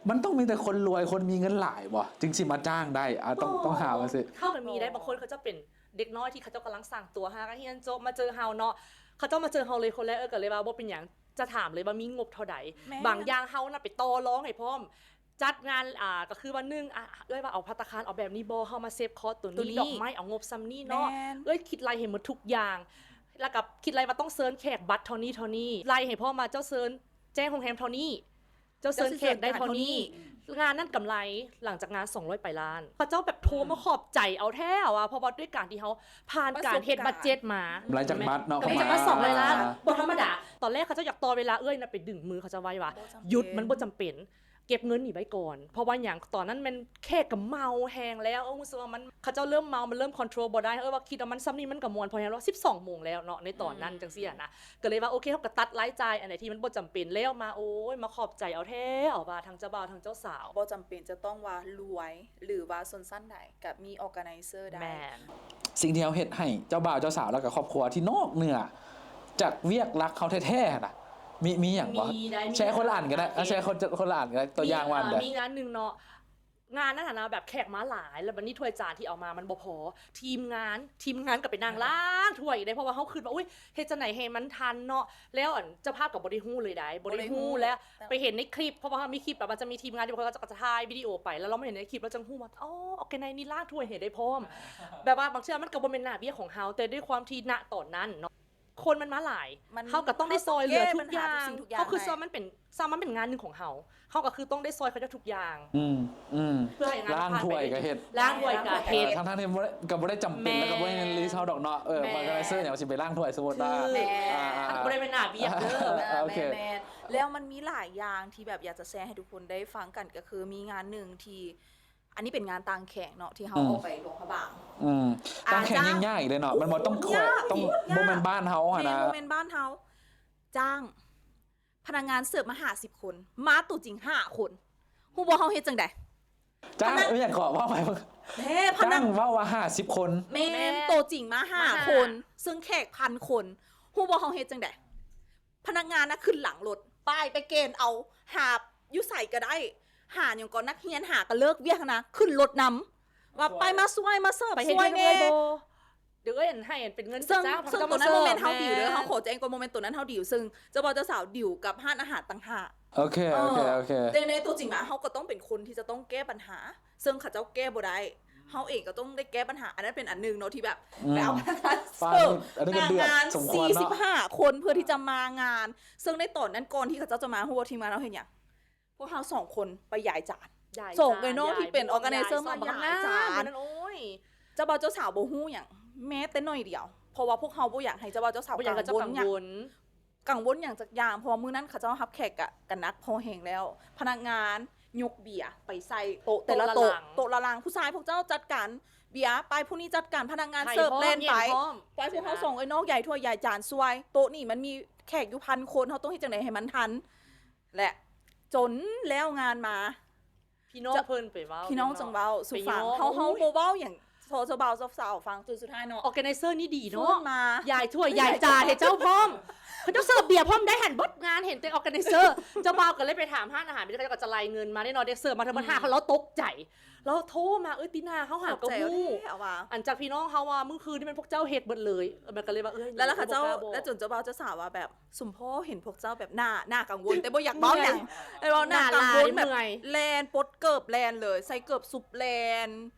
ມັນຕ້ອງມີແຕ່ຄົນລວຍ ຄົນມີເງິນຫຼາຍບໍ່ ຈຶ່ງຊິມາຈ້າງໄດ້ ອ່າ ຕ້ອງ ຕ້ອງຫາວ່າຊິ ເຮົາກໍມີໄດ້ ບາງຄົນເຂົາເຈົ້າເປັນເດັກນ້ອຍທີ່ເຂົາເຈົ້າກຳລັງສ້າງຕົວ ຫາການຮຽນຈົບ ມາເຈີເຮົາເນາະ ເຂົາເຈົ້າມາເຈີເຮົາເລີຍຄົນແລກ ເອີ ກໍເລີຍວ່າບໍ່ເປັນຫຍັງ ຈະຖາມເລີຍວ່າມີງົບເທົ່າໃດ ແມ່ນ ບາງຢ່າງເຮົານະໄປຕໍ່ລອງໃຫ້ພ້ອມ ຈັດງານ ອ່າ ກໍຄືວ່າ ໜຶ່ງ ອ່າ ເອື້ອຍວ່າເອົາພັດຕາຄານ ເອົາແບບນີ້ບໍ່ ເຮົາມາເຊບຄອສໂຕນີ້ ໂຕນີ້ ດອກໄມ້ ເອົາງົບສ່ຳນີ້ເນາະ ແມ່ນ ເອື້ອຍຄິດໄລ່ໃຫ້ໝົດທຸກຢ່າງ ແລ້ວກໍຄິດໄລ່ວ່າຕ້ອງເຊີນແຂກບັດເທົ່ານີ້ເທົ່ານີ້ ໄລ່ໃຫ້ພ້ອມວ່າເຈົ້າເຊີນແຈ້ງໂຮງແຮມເທົ່ານີ້ ເຈົ້າເຊີນແຂກໄດ້ເທົ່ານີ້ ເຈົ້າຊິເຊີນແຂກເທົ່ານີ້ ງານນັ້ນກຳໄລ ຫຼັງຈາກງານສອງຮ້ອຍປາຍລ້ານ ເຂົາເຈົ້າແບບໂທມາຂອບໃຈເອົາແທ້ວ່າ ເພາະວ່າດ້ວຍການທີ່ເຮົາຜ່ານການເຮັດບັດເຈັດມາ ປະສົບການ ກຳໄລຈາກບັດເນາະ ກຳໄລຈາກບັດສອງຮ້ອຍລ້ານ ບໍ່ທຳມະດາ ຕອນແລກເຂົາເຈົ້າຢາກຕໍ່ເວລາ ເອື້ອຍນະໄປດຶງມືເຂົາເຈົ້າໄວ້ວ່າ ບໍ່ຈຳເປັນ ຢຸດ ມັນບໍ່ຈຳເປັນ ເກັບເງິນນີ້ໄວ້ກ່ອນ ເພາະວ່າຫຍັງ ຕອນນັ້ນແມ່ນແຂກກໍເມົາແຮງແລ້ວ ເອີ ຮູ້ສຶກວ່າມັນ ເຂົາເຈົ້າເລີ່ມເມົາ ມັນເລີ່ມຄອນໂທຣບໍ່ໄດ້ ເອີ ວ່າຄິດວ່າມັນສ່ຳນີ້ມັນກໍມ່ວນ ເພາະຫຍັງວ່າສິບສອງໂມງແລ້ວເນາະ ໃນຕອນນັ້ນ ອືມ ຈັ່ງຊີ້ຫັ້ນນະ ກໍເລີຍວ່າ ໂອເຄ ເຮົາກໍຕັດລາຍຈ່າຍອັນໃດທີ່ມັນບໍ່ຈຳເປັນແລ້ວມາ ໂອ້ຍ ມາຂອບໃຈເອົາແທ້ ເອົາວ່າທັງເຈົ້າບ່າວທັງເຈົ້າສາວ ບໍ່ຈຳເປັນຈະຕ້ອງວ່າລວຍ ຫຼືວ່າຊົນຊັ້ນໃດ ກໍມີ organizer ໄດ້ ແມ່ນ ສິ່ງທີ່ເຮົາເຮັດໃຫ້ເຈົ້າບ່າວເຈົ້າສາວ ແລ້ວກໍຄອບຄົວທີ່ນອກເໜືອຈາກວຽກຫຼັກເຮົາແທ້ໆນະ ມີ ມີຫຍັງບໍ່? ມີໄດ້ ແຊຄົນລະອັນກໍໄດ້ ມີ ເອົາ ແຊຄົນ ຄົນລະອັນກໍໄດ້ ຕົວຢ່າງວ່າອັນໃດ? ມີງານໜຶ່ງເນາະ ງານນັ້ນຫັ້ນນະ ແບບແຂກມາຫຼາຍ ແລ້ວບັດນີ້ຖ້ວຍຈານທີ່ເອົາມາມັນບໍ່ພໍ ທີມງານ ທີມງານກໍໄປນັ່ງລ້າງຖ້ວຍອີກເດ້ ເພາະວ່າເຮົາຄິດວ່າ ອຸ້ຍ ເຮັດຈັ່ງໃດໃຫ້ມັນທັນເນາະ ແລ້ວ ອັນ ເຈົ້າພາບກໍບໍ່ໄດ້ຮູ້ເລີຍໃດ໋ ບໍ່ໄດ້ຮູ້ ບໍ່ໄດ້ຮູ້ ແລ້ວໄປເຫັນໃນຄລິບ ເພາະວ່າເຮົາມີຄລິບ ແບບວ່າຈະມີທີມງານທີ່ເຂົາເຈົ້າກໍຈະຖ່າຍວິດີໂອໄປ ແລ້ວເຮົາມາເຫັນໃນຄລິບ ເຮົາຈຶ່ງຮູ້ວ່າ ອໍ ໂອເຄ ໃນນີ້ລ້າງຖ້ວຍໃຫ້ໄດ້ພ້ອມ ແບບວ່າບາງເທື່ອມັນກໍບໍ່ແມ່ນໜ້າວຽກຂອງເຮົາ ແຕ່ດ້ວຍຄວາມທີ່ ນະ ຕອນນັ້ນເນາະ ຄົນມັນມາຫຼາຍ ມັນ ເຮົາກໍຕ້ອງໄດ້ຊ່ອຍເຫຼືອທຸກຢ່າງ ເຮົາກໍຄິດວ່າມັນເປັນ ຊ້ຳມັນເປັນງານໜຶ່ງຂອງເຮົາ ເຮົາກໍຄືຕ້ອງໄດ້ຊ່ອຍເຂົາເຈົ້າທຸກຢ່າງ ອືມ ອືມ ເພື່ອໃຫ້ງານມັນຜ່ານໄປ ລ້າງຖ້ວຍກໍເຮັດ ລ້າງຖ້ວຍກໍເຮັດ ທັງໆທີ່ບໍ່ໄດ້ ກໍບໍ່ໄດ້ຈຳເປັນ ແມ່ນ ແລ້ວກໍບໍ່ໄດ້ເງິນລີສເຮົາດອກເນາະ ເອີ ແມ່ນ ອອກກາໄນເຊີຫຍັງຊິໄປລ້າງຖ້ວຍ ສົມມຸດວ່າ ຖືກ ອ່າໆ ມັນກໍບໍ່ໄດ້ເປັນໜ້າວຽກເດີ ໂອເຄ ແມ່ນ ແມ່ນ ແລ້ວມັນມີຫຼາຍຢ່າງທີ່ແບບຢາກຈະແຊໃຫ້ທຸກຄົນໄດ້ຟັງກັນ ກໍຄືມີງານໜຶ່ງທີ່ ອັນນີ້ເປັນງານຕ່າງແຂວງເນາະ ທີ່ເຮົາ ອືມ ອອກໄປຫຼວງພະບາງ ອືມ ຕ່າງແຂວງຍິ່ງຍາກອີກເດ້ເນາະ ມັນບໍ່ຕ້ອງແຂວງ ຕ້ອງ ບໍ່ແມ່ນບ້ານເຮົາຫັ້ນນະ ແມ່ນ ບໍ່ແມ່ນບ້ານເຮົາ ຈ້າງພະນັກງານເສີບມາຫ້າສິບຄົນ ມາຕົວຈິງຫ້າຄົນ ຮູ້ບໍ່ເຮົາເຮັດຈັ່ງໃດ? ຈ້າງ ເອີ ຫຍັງເກາະ ເວົ້າໄປ ເອີ ພະນັກ ຈ້າງເວົ້າວ່າຫ້າສິບຄົນ ແມ່ນ ແມ່ນ ຕົວຈິງມາຫ້າຄົນ ມາຫ້າ ຊຶ່ງແຂກພັນຄົນ ຮູ້ບໍ່ເຮົາເຮັດຈັ່ງໃດ? ພະນັກງານນະຂຶ້ນຫຼັງລົດ ປ້າຍໄປເກນເອົາ ຫາບຢູ່ໃສກໍໄດ້ ຫາຫຍັງກໍ ນັກຮຽນຫາກໍເລີກວຽກຫັ້ນນະ ຂຶ້ນລົດນຳ ວ່າໄປມາຊ່ວຍ ມາເສີບ ໄປເຮັດວຽກນຳເອື້ອຍບໍ່? ຊ່ວຍແດ່ ດຽວເອື້ອຍອັນໃຫ້ອັນເປັນເງິນ ເຊິ່ງ ຈ້າງ ເຊິ່ງ ໂຕ ເຂົາ ນັ້ນ ເຈົ້າ ບໍ່ແມ່ນເຮົາ ແມ່ນ ດີລເດີ້ ເຮົາຂໍແຈ້ງກ່ອນ ບໍ່ແມ່ນໂຕນັ້ນເຮົາດີລ ເຊິ່ງເຈົ້າບ່າວເຈົ້າສາວດີລກັບຮ້ານອາຫານຕ່າງຫາກ. ໂອເຄ ໂອເຄ ໂອເຄ ແຕ່ໃນໂຕຈິງມາເຮົາກໍຕ້ອງເປັນຄົນທີ່ຈະຕ້ອງແກ້ບັນຫາ ເຊິ່ງເຂົາເຈົ້າແກ້ບໍ່ໄດ້ ເຮົາເອງກໍຕ້ອງໄດ້ແກ້ບັນຫາ. ອັນນັ້ນເປັນອັນໜຶ່ງເນາະ ທີ່ແບບ ອືມ ໄປເອົາພະນັກງານເສີມ ປານນີ້ ອັນນີ້ກໍເດືອດ ໜ້າງານ ສົມຄວນເນາະ ສີ່ສິບຫ້າຄົນ ເພື່ອທີ່ຈະມາງານ. ເຊິ່ງໃນຕອນນັ້ນ ກ່ອນທີ່ເຂົາເຈົ້າຈະມາ ຮູ້ວ່າທີມງານເຮົາເຮັດຫຍັງ? ພວກເຮົາສອງຄົນໄປຢາຍຈານ ຢາຍຈານ ສອງເອື້ອຍນ້ອງທີ່ເປັນ organizer ມາຢາຍຈານ. ເຈົ້າບ່າວເຈົ້າສາວບໍ່ຮູ້ຫຍັງ ແມ້ແຕ່ໜ້ອຍດຽວ ເພາະວ່າພວກເຮົາບໍ່ຢາກໃຫ້ເຈົ້າບ່າວເຈົ້າສາວ ບໍ່ຢາກໃຫ້ເຂົາເຈົ້າກັງວົນຫຍັງ ກັງວົນຫຍັງຈັກຢ່າງ ເພາະວ່າມື້ນັ້ນເຂົາເຈົ້າຮັບແຂກກະ ກະໜັກພໍແຮງແລ້ວ. ພະນັກງານຍົກເບຍໄປໃສ່ໂຕະແຕ່ລະໂຕະ ໂຕະລະຫຼັງ ໂຕະລະຫຼັງ ຜູ້ຊາຍພວກເຈົ້າຈັດການເບຍໄປ ຜູ້ນີ້ຈັດການພະນັກງານເສີບແລ່ນໄປ ໄປພວກເຮົາສອງເອື້ອຍນ້ອງຢາຍຖ້ວຍຢາຍຈານຊ່ວຍ. ໂຕະນີ້ມັນມີແຂກຢູ່ພັນຄົນ ເຮົາຕ້ອງເຮັດຈັ່ງໃດໃຫ້ມັນທັນ ແລະ ຈົນແລ້ວງານມາ ພີ່ນ້ອງເພິ່ນໄປເວົ້າ ພີ່ນ້ອງຈັ່ງເວົ້າສູ່ຟັງ ເຮົາ ເຮົາບໍ່ເວົ້າຫຍັງ ເຈົ້າບ່າວເຈົ້າສາວຟັງ ຈົນສຸດທ້າຍເນາະ organizer ນີ້ດີເນາະ ຢາຍຖ້ວຍຢາຍຈານໃຫ້ເຈົ້າພ້ອມ ເຂົາເຈົ້າເສີບເບຍພ້ອມໄດ້ ຫັ້ນເບິດງານ ເຫັນແຕ່ organizer. ເຈົ້າບ່າວກໍເລີຍໄປຖາມຮ້ານອາຫານ ເຂົາເຈົ້າກໍຈະໄລ່ເງິນມາແນ່ນອນ ໄດ້ເສີບມາທັງໝົດ ຫ້າ ລາວຕົກໃຈ ລາວໂທມາ ເອີຍ ຕີນາ ເຮົາຫາກໍຮູ້ ອັນຈາກພີ່ນ້ອງເຮົາວ່າມື້ຄືນນີ້ແມ່ນພວກເຈົ້າເຮັດເບິດເລີຍ ມັນກໍເລີຍວ່າ ເອີຍ ແລ້ວເຂົາເຈົ້າ ແລ້ວຈົນເຈົ້າບ່າວເຈົ້າສາວວ່າແບບ ສົມພໍເຫັນພວກເຈົ້າແບບໜ້າ ໜ້າກັງວົນ ແຕ່ບໍ່ຢາກເວົ້າຫຍັງ ເວົ້າໜ້າກັງວົນແບບແລ່ນປົດເກີບແລ່ນເລີຍ ໃສ່ເກີບສຸບແລ່ນ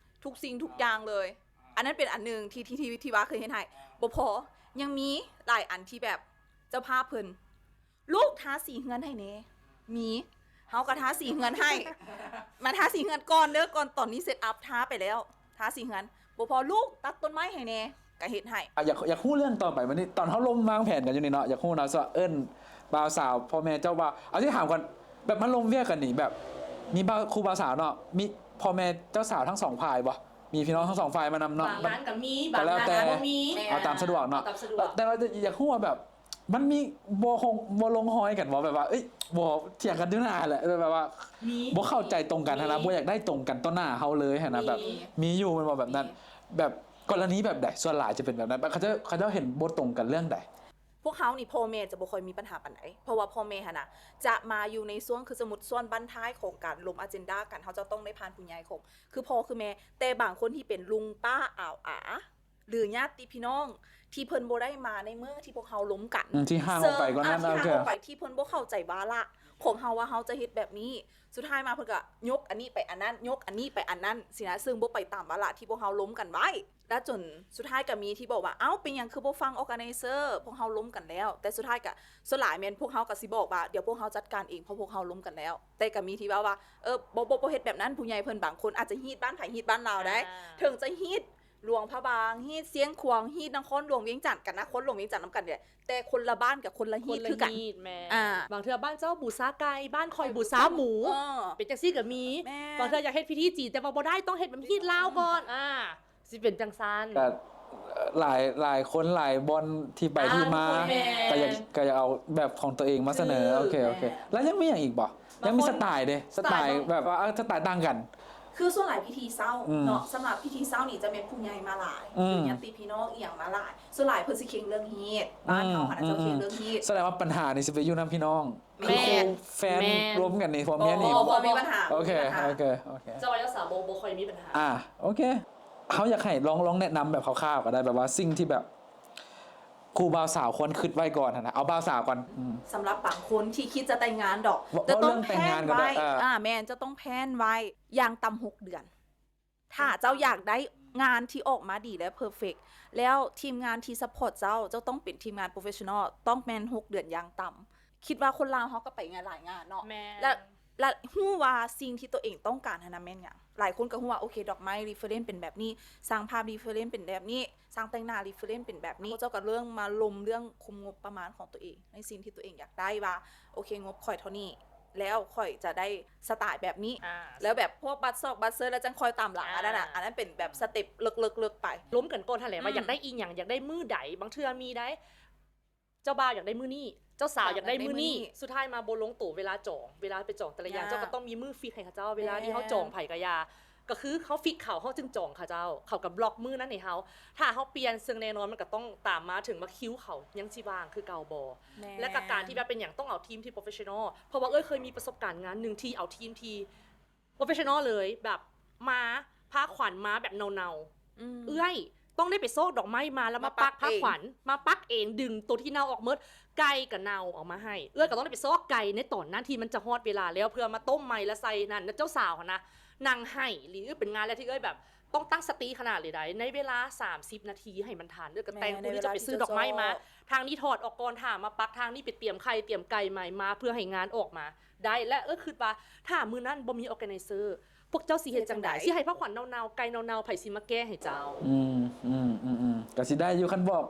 ທຸກສິ່ງທຸກຢ່າງເລີຍ. ອັນນັ້ນເປັນອັນໜຶ່ງທີ່ ທີ່ ທີ່ ທີ່ວ່າເຄີຍເຮັດໃຫ້ ບໍ່ພໍ ຍັງມີຫຼາຍອັນທີ່ແບບເຈົ້າພາບເພິ່ນ ລູກທາສີເຮືອນໃຫ້ແດ່ ມີ ເຮົາກໍທາສີເຮືອນໃຫ້ ມາທາສີເຮືອນກ່ອນເດີ້ ກ່ອນ ຕອນນີ້ເຊັດອັບທາໄປແລ້ວ ທາສີເຮືອນ ບໍ່ພໍ ລູກຕັດຕົ້ນໄມ້ໃຫ້ແດ່ ກະເຮັດໃຫ້. ອ່ະ ຢາກ ຢາກຮູ້ເລື່ອງຕໍ່ໄປບັດນີ້ ຕອນເຮົາລົມວາງແຜນກັນຢູ່ນີ້ເນາະ ຢາກຮູ້ນະ ຊິວ່າເອີ້ນບ່າວສາວ ພໍ່ແມ່ເຈົ້າບ່າວ ເອົາ ຊິຖາມກ່ອນ ແບບມາລົມວຽກກັນນີ້ ແບບມີບ່າວ ຄູ່ບ່າວສາວເນາະ ມີພໍ່ແມ່ເຈົ້າສາວທັງສອງຝ່າຍບໍ່? ມີພີ່ນ້ອງທັງສອງຝ່າຍມານຳເນາະ ບາງງານກໍມີ ກໍແລ້ວແຕ່ ບໍ່ມີ ເອົາຕາມສະດວກເນາະ ເອົາຕາມສະດວກ ແຕ່ວ່າຢາກຮູ້ວ່າແບບ ມັນມີບໍ່ ບໍ່ລົງຮອຍກັນບໍ່? ແບບວ່າ ເອີຍ ບໍ່ ຖຽງກັນຢູ່ໜ້າຫັ້ນແຫຼະ ແບບວ່າ ມີ ບໍ່ເຂົ້າໃຈຕົງກັນຫັ້ນນະ ມີ ບໍ່ຢາກໄດ້ຕົງກັນຕໍ່ໜ້າເຮົາເລີຍຫັ້ນນະ ມີ ແບບ ມີຢູ່ແມ່ນບໍ່? ແບບນັ້ນ ມີ ແບບ ກໍລະນີແບບໃດ? ສ່ວນຫຼາຍຈະເປັນແບບໃດ? ແບບເຂົາເຈົ້າ ເຂົາເຈົ້າເຫັນບໍ່ຕົງກັນເລື່ອງໃດ? ພວກເຮົານີ້ ພໍ່ແມ່ຈະບໍ່ຄ່ອຍມີບັນຫາປານໃດ ເພາະວ່າພໍ່ແມ່ຫັ້ນນະ ຈະມາຢູ່ໃນຊ່ວງ ຄືສົມມຸດຊ່ວງບັ້ນທ້າຍຂອງການລົມອາເຈນດາກັນ ເຮົາຈະຕ້ອງໄດ້ຜ່ານຜູ້ໃຫຍ່ຂອງ ຄືພໍ່ຄືແມ່ ແຕ່ບາງຄົນທີ່ເປັນລຸງປ້າອາວອາ ຫຼືຍາດຕິພີ່ນ້ອງທີ່ເພິ່ນບໍ່ໄດ້ມາໃນມື້ທີ່ພວກເຮົາລົມກັນ ອືມ ທີ່ຫ່າງອອກໄປກ່ອນນັ້ນ ທີ່ຫ່າງອອກໄປ ທີ່ເພິ່ນບໍ່ເຂົ້າໃຈວາລະຂອງເຮົາວ່າເຮົາຈະເຮັດແບບນີ້ ສຸດທ້າຍມາເພິ່ນກໍຍົກອັນນີ້ໄປອັນນັ້ນ ຍົກອັນນີ້ໄປອັນນັ້ນຊີ້ນະ ເຊິ່ງບໍ່ໄປຕາມວາລະທີ່ພວກເຮົາລົມກັນໄວ້ ແລ້ວຈົນສຸດທ້າຍກໍມີທີ່ບອກວ່າ ເອົ້າ ເປັນຫຍັງຄືບໍ່ຟັງ organizer ພວກເຮົາລົມກັນແລ້ວ ແຕ່ສຸດທ້າຍກໍ ສ່ວນຫຼາຍແມ່ນພວກເຮົາກໍຊິບອກວ່າ ດຽວພວກເຮົາຈັດການເອງ ເພາະພວກເຮົາລົມກັນແລ້ວ ແຕ່ກໍມີທີ່ເວົ້າວ່າ ເອີ ບໍ່ ບໍ່ ບໍ່ເຮັດແບບນັ້ນ ຜູ້ໃຫຍ່ເພິ່ນບາງຄົນອາດຈະຮີດບ້ານໃຜຮີດບ້ານລາວໄດ້ ເຖິງຈະຮີດ ຫຼວງພະບາງ ຮີດຊຽງຂວາງ ຮີດນະຄອນຫຼວງວຽງຈັນ ກັບນະຄອນຫຼວງວຽງຈັນນຳກັນນີ້ແຫຼະ ແຕ່ຄົນລະບ້ານກັບຄົນລະຮີດຄືກັນ ແມ່ນ ອ່າ ບາງເທື່ອບ້ານເຈົ້າບູຊາໄກ່ ບ້ານຂ້ອຍບູຊາໝູ ເປັນຈັ່ງຊີ້ກໍມີ ບາງເທື່ອຢາກເຮັດພິທີຈີນ ແຕ່ວ່າບໍ່ໄດ້ ຕ້ອງເຮັດແບບຮີດລາວກ່ອນ ອ່າ ຊິເປັນຈັ່ງຊັ້ນ ກໍຫຼາຍ ຫຼາຍຄົນຫຼາຍບ່ອນທີ່ໄປທີ່ມາ ກໍຢາກ ກໍຢາກເອົາແບບຂອງຕົວເອງມາສະເໜີ ໂອເຄ ໂອເຄ ແລ້ວຍັງມີຫຍັງອີກບໍ່? ຍັງມີສະໄຕເດ້ ສະໄຕແບບວ່າ ເອີ ສະໄຕຕ່າງກັນ ຄືສ່ວນຫຼາຍພິທີເຊົ້າເນາະ ສຳລັບພິທີເຊົ້ານີ້ຈະແມ່ນຜູ້ໃຫຍ່ມາຫຼາຍ ຍາດຕິພີ່ນ້ອງອີ່ຫຍັງມາຫຼາຍ ສ່ວນຫຼາຍເພິ່ນຊິເຄັ່ງເລື່ອງຮີດ ບ້ານເຮົາຫັ້ນນະ ເຈົ້າເຄັ່ງເລື່ອງຮີດ ສະແດງວ່າບັນຫານີ້ຊິໄປຢູ່ນຳພີ່ນ້ອງ ແມ່ນ ຄືຄູ່ແຟນ ແມ່ນ ລົມກັນນີ້ ຜົວເມຍນີ້ ບໍ່ ບໍ່ມີບັນຫາ ໂອເຄ ໂອເຄ ໂອເຄ ເຈົ້າບ່າວເຈົ້າສາວບໍ່ ບໍ່ຄ່ອຍມີບັນຫາ ອ່າ ໂອເຄ ເຮົາຢາກໃຫ້ລອງ ລອງແນະນຳແບບຄ່າວໆກໍໄດ້ ແບບວ່າສິ່ງທີ່ແບບ ຄູ່ບ່າວສາວຄວນຄິດໄວ້ກ່ອນຫັ້ນນະ ເອົາບ່າວສາວກ່ອນ ສຳລັບບາງຄົນທີ່ຄິດຈະແຕ່ງງານດອກ ຈະຕ້ອງແພລນໄວ້ ອ່າ ແມ່ນ ຈະຕ້ອງແພລນໄວ້ຢ່າງຕ່ຳຫົກເດືອນ ຖ້າເຈົ້າຢາກໄດ້ງານທີ່ອອກມາດີ ແລະ ເພີເຟັກ ແລ້ວທີມງານທີ່ຊັບພອດເຈົ້າ ເຈົ້າຕ້ອງເປັນທີມງານ professional ຕ້ອງແມ່ນຫົກເດືອນຢ່າງຕ່ຳ ຄິດວ່າຄົນລາວເຮົາກໍໄປງານຫຼາຍງານເນາະ ແລະ ແລະ ຮູ້ວ່າສິ່ງທີ່ຕົວເອງຕ້ອງການຫັ້ນນະແມ່ນຫຍັງ ຫຼາຍຄົນກໍຮູ້ວ່າ ໂອເຄ ດອກໄມ້ reference ເປັນແບບນີ້ ຊ່າງພາບ reference ເປັນແບບນີ້ ຊ່າງແຕ່ງໜ້າ reference ເປັນແບບນີ້ ເຂົາເຈົ້າກໍເລີ່ມມາລົມເລື່ອງຄຸມງົບປະມານຂອງຕົວເອງ ໃນສິ່ງທີ່ຕົວເອງຢາກໄດ້ວ່າ ໂອເຄ ງົບຂ້ອຍເທົ່ານີ້ ແລ້ວຂ້ອຍຈະໄດ້ສະໄຕແບບນີ້ ແລ້ວແບບພວກບັດຊອກບັດເຊີ ແລ້ວຈັ່ງຄ່ອຍຕາມຫຼັງ ອັນນັ້ນນະ ອັນນັ້ນເປັນແບບສະເຕັບເລິກໆ ເລິກໄປ ລົມກັນກ່ອນຫັ້ນແຫຼະວ່າຢາກໄດ້ອີ່ຫຍັງ ຢາກໄດ້ມື້ໃດ ບາງເທື່ອມີໄດ້ ເຈົ້າບ່າວຢາກໄດ້ມື້ນີ້ ເຈົ້າສາວຢາກໄດ້ມື້ນີ້ ສຸດທ້າຍມາບໍ່ລົງໂຕ ເວລາຈອງ ເວລາໄປຈອງແຕ່ລະຢ່າງ ເຈົ້າກໍຕ້ອງມີມື້ຟິກໃຫ້ເຂົາເຈົ້າ ເວລາທີ່ເຮົາຈອງໃຜກໍຢ່າ ກໍຄືເຮົາຟິກເຂົາ ເຮົາຈຶ່ງຈອງເຂົາເຈົ້າ ເຂົາກໍບລັອກມື້ນັ້ນໃຫ້ເຮົາ ຖ້າເຮົາປ່ຽນ ເຊິ່ງແນ່ນອນມັນກໍຕ້ອງຕາມມາເຖິງວ່າຄິວເຂົາຍັງຊິວ່າງຄືເກົ່າບໍ່ ແລະ ກໍການທີ່ວ່າເປັນຫຍັງຕ້ອງເອົາທີມທີ່ professional ເພາະວ່າເອື້ອຍເຄີຍມີປະສົບການງານໜຶ່ງທີ່ເອົາທີມທີ່ professional ເລີຍ ແບບມາ ພາຂວັນມາແບບເນົ່າໆ ເອື້ອຍ ຕ້ອງໄດ້ໄປຊອກດອກໄມ້ມາ ແລ້ວມາປັກພາຂວັນ ມາປັກເອງ ດຶງໂຕທີ່ເນົ່າອອກໝົດ ໄກ່ກໍເນົ່າເອົາມາໃຫ້ ເອື້ອຍກໍຕ້ອງໄດ້ໄປຊອກໄກ່ໃນຕອນນັ້ນທີ່ມັນຈະຮອດເວລາແລ້ວ ເພື່ອມາຕົ້ມໃໝ່ ແລ້ວໃສ່ນັ້ນ ແລ້ວເຈົ້າສາວຫັ້ນນະ ນັ່ງໄຫ້ອີ່ຫຼີ ເປັນງານແລກທີ່ເອື້ອຍແບບ ຕ້ອງຕັ້ງສະຕິຂະໜາດເລີຍໃດ໋ ໃນເວລາສາມສິບນາທີໃຫ້ມັນທັນ ເອື້ອຍກໍແຕ່ງຜູ້ນີ້ຈະໄປຊື້ດອກໄມ້ມາ ທາງນີ້ຖອດອອກກ່ອນ ຖ້າມາປັກ ທາງນີ້ໄປຕຽມໄຂ່ຕຽມໄກ່ໃໝ່ມາ ເພື່ອໃຫ້ງານອອກມາໄດ້ ແລະ ເອື້ອຍຄິດວ່າ ຖ້າມື້ນັ້ນບໍ່ມີ organizer ພວກເຈົ້າຊິເຮັດຈັ່ງໃດ? ຊິໃຫ້ພາຂວັນເນົ່າໆ ໄກ່ເນົ່າໆ ໃຜຊິມາແກ້ໃຫ້ເຈົ້າ? ອືມ ອືມ ອືມ ອືມ ກໍຊິໄດ້ຢູ່ ຄັນບອກ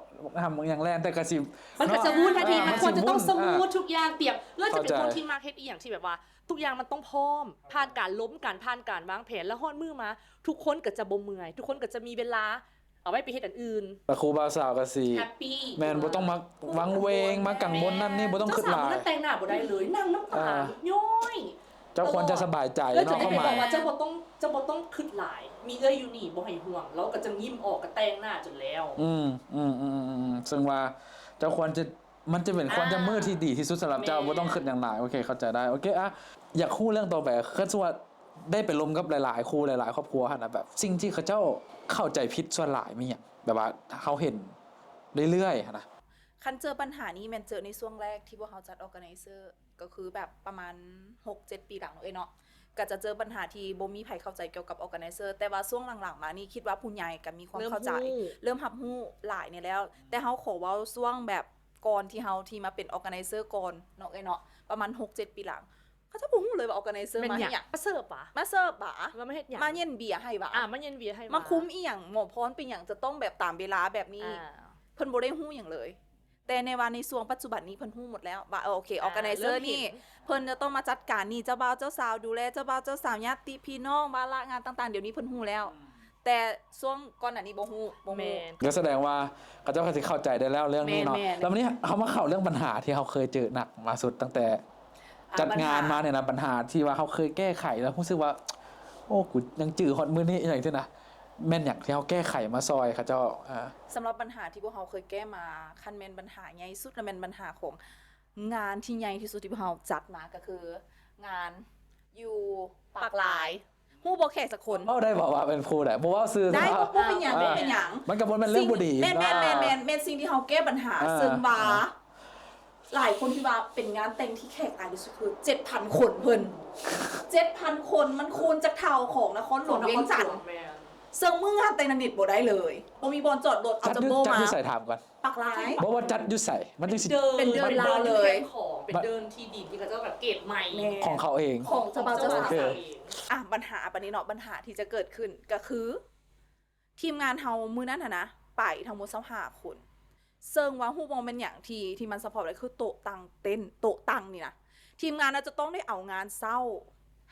ຫ້າມຫຍັງແລ່ນ ແຕ່ກໍຊິ ມັນກໍຈະວຸ້ນທັນທີ ເນາະ ມັນຄວນຈະຕ້ອງສະມູດທຸກຢ່າງ ຕຽມ ເອື້ອຍຈະເປັນຄົນທີ່ມັກເຮັດອີ່ຫຍັງທີ່ແບບວ່າ ທຸກຢ່າງມັນຕ້ອງພ້ອມ ຜ່ານການລົມກັນ ຜ່ານການວາງແຜນ ແລ້ວຮອດມື້ມາ ທຸກຄົນກໍຈະບໍ່ເມື່ອຍ ທຸກຄົນກໍຈະມີເວລາເອົາໄວ້ໄປເຮັດອັນອື່ນ ແລ້ວຄູ່ບ່າວສາວກໍຊິ happy ແມ່ນ ບໍ່ຕ້ອງມາວັງເວງ ມາກັງວົນນັ້ນນີ້ ບໍ່ຕ້ອງຄິດຫຼາຍ ເຈົ້າສາວຄົນນັ້ນແຕ່ງໜ້າບໍ່ໄດ້ເລີຍ ນັ່ງນ້ຳຕາຍ້ອຍ ເຈົ້າຄວນຈະສະບາຍໃຈເນາະ ຄວາມໝາຍ ເອື້ອຍຈະໄປບອກວ່າ ເຈົ້າບໍ່ຕ້ອງ ເຈົ້າບໍ່ຕ້ອງຄິດຫຼາຍ ມີເອື້ອຍຢູ່ນີ້ ບໍ່ໃຫ້ຫ່ວງ ລາວກໍຈະຍິ້ມອອກ ກໍແຕ່ງໜ້າຈົນແລ້ວ ອືມ ອືມ ເຊິ່ງວ່າເຈົ້າຄວນຈະ ມັນຈະເປັນຄວາມຈະມືທີ່ດີທີ່ສຸດສຳລັບເຈົ້າ ບໍ່ຕ້ອງຄິດຫຍັງຫຼາຍ ໂອເຄ ເຂົ້າໃຈໄດ້ ໂອເຄ ອະ ຢາກຮູ້ເລື່ອງຕໍ່ໄປ ຄັນສົມມຸດວ່າໄດ້ໄປລົມກັບຫຼາຍໆຄູ່ ຫຼາຍໆຄອບຄົວຫັ້ນນະ ແບບສິ່ງທີ່ເຂົາເຈົ້າເຂົ້າໃຈຜິດສ່ວນຫຼາຍມີຫຍັງ? ແບບວ່າເຮົາເຫັນເລື້ອຍໆຫັ້ນນະ ຄັນເຈີບັນຫານີ້ແມ່ນເຈີໃນຊ່ວງແລກທີ່ພວກເຮົາຈັດ organizer ກໍຄືແບບປະມານຫົກເຈັດປີຫຼັງເນາະ ເອີຍເນາະ ກໍຈະເຈີບັນຫາທີ່ບໍ່ມີໃຜເຂົ້າໃຈກ່ຽວກັບ organizer ແຕ່ວ່າຊ່ວງຫຼັງໆມານີ້ ຄິດວ່າຜູ້ໃຫຍ່ກໍມີຄວາມເຂົ້າໃຈ ເລີ່ມຮູ້ ເລີ່ມຮັບຮູ້ຫຼາຍແດ່ແລ້ວ ແຕ່ເຮົາຂໍເວົ້າຊ່ວງແບບ ກ່ອນທີ່ເຮົາທີ່ມາເປັນ organizer ກ່ອນເນາະ ເອີຍເນາະ ປະມານຫົກເຈັດປີຫຼັງ ເຂົາເຈົ້າບໍ່ຮູ້ເລີຍວ່າ organizer ມາເຮັດຫຍັງ ມາເສີບຫວາ ມາເສີບຫວາ ວ່າມາເຮັດຫຍັງ ມາເຢັນເບຍໃຫ້ຫວາ ອາ ມາເຢັນເບຍໃຫ້ຫວາ ມາຄຸມອີ່ຫຍັງ ໝໍພອນເປັນຫຍັງ ຈະຕ້ອງແບບຕາມເວລາແບບນີ້ ເພິ່ນບໍ່ໄດ້ຮູ້ຫຍັງເລີຍ ແຕ່ໃນວ່າໃນຊ່ວງປັດຈຸບັນນີ້ເພິ່ນຮູ້ໝົດແລ້ວວ່າ ເອີ ໂອເຄ organizer ນີ້ ເພິ່ນຈະຕ້ອງມາຈັດການນີ້ ເຈົ້າບ່າວເຈົ້າສາວ ດູແລເຈົ້າບ່າວເຈົ້າສາວ ຍາດຕິພີ່ນ້ອງ ວາລະງານຕ່າງໆ ດຽວນີ້ເພິ່ນຮູ້ແລ້ວ ແຕ່ຊ່ວງກ່ອນໜ້ານີ້ບໍ່ຮູ້ ບໍ່ຮູ້ ກໍສະແດງວ່າເຂົາເຈົ້າກໍຊິເຂົ້າໃຈໄດ້ແລ້ວເລື່ອງນີ້ເນາະ ແລ້ວວັນນີ້ເຮົາມາເຂົ້າເລື່ອງບັນຫາທີ່ເຮົາເຄີຍເຈີໜັກມາສຸດ ຕັ້ງແຕ່ຈັດງານມານີ້ນະ ບັນຫາທີ່ວ່າເຮົາເຄີຍແກ້ໄຂແລ້ວຮູ້ສຶກວ່າ ໂອ້ ກູຍັງຈື່ຮອດມື້ນີ້ ອີ່ຫຍັງຊີ້ນະ ແມ່ນຫຍັງທີ່ເຮົາແກ້ໄຂມາຊ່ອຍເຂົາເຈົ້າ? ອາ ສຳລັບບັນຫາທີ່ພວກເຮົາເຄີຍແກ້ມາ ຄັນແມ່ນບັນຫາໃຫຍ່ສຸດ ແລະ ແມ່ນບັນຫາຂອງງານທີ່ໃຫຍ່ທີ່ສຸດທີ່ພວກເຮົາຈັດມາ ກໍຄືງານຢູ່ປາກລາຍ ຮູ້ບໍ່ແຂກຈັກຄົນ? ເວົ້າໄດ້ບໍ່ວ່າເປັນຜູ້ໃດ? ບໍ່ເວົ້າຊື່ ໄດ້ ບໍ່ເປັນຫຍັງ ບໍ່ເປັນຫຍັງ ມັນກໍບໍ່ແມ່ນເລື່ອງບໍ່ດີ ແມ່ນ ເນາະ ແມ່ນ ແມ່ນ ແມ່ນ ແມ່ນສິ່ງທີ່ເຮົາແກ້ບັນຫາ ເອີ ເຊິ່ງວ່າ ເອີ ຫຼາຍຄົນຄິດວ່າເປັນງານແຕ່ງທີ່ແຂກຫຼາຍທີ່ສຸດຄືເຈັດພັນຄົນ ເພິ່ນ ເຈັດພັນຄົນ ມັນຄູນຈາກເທົ່າຂອງນະຄອນຫຼວງວຽງຈັນ ແມ່ນ ເຊິ່ງມື້ງານແຕ່ງນັ້ນເນັດບໍ່ໄດ້ເລີຍ ບໍ່ມີບ່ອນຈອດລົດ ເອົາຈຳໂບ້ມາ ຈັດຢູ່ໃສ? ຖາມກ່ອນ ປາກລາຍ ບໍ່ວ່າຈັດຢູ່ໃສ ມັນຈັ່ງຊິເປັນເດີນລາວເລີຍ ເປັນເດີນທີ່ດິນທີ່ເຂົາເຈົ້າແບບເກດໃໝ່ ຂອງເຂົາເອງ ຂອງເຈົ້າບ່າວເຈົ້າສາວເອງ ອາ ບັນຫາປານນີ້ເນາະ ບັນຫາທີ່ຈະເກີດຂຶ້ນກໍຄື ທີມງານເຮົາມື້ນັ້ນຫັ້ນນະ ໄປທັງໝົດຊາວຫ້າຄົນ ເຊິ່ງວ່າຮູ້ບໍ່ແມ່ນຫຍັງທີ່ ທີ່ມັນສະພອບໄດ້ ຄືໂຕະຕັ່ງເຕັນ ໂຕະຕັ່ງນີ້ນະ ທີມງານເຮົາຈະຕ້ອງໄດ້ເອົາງານເຊົ້າ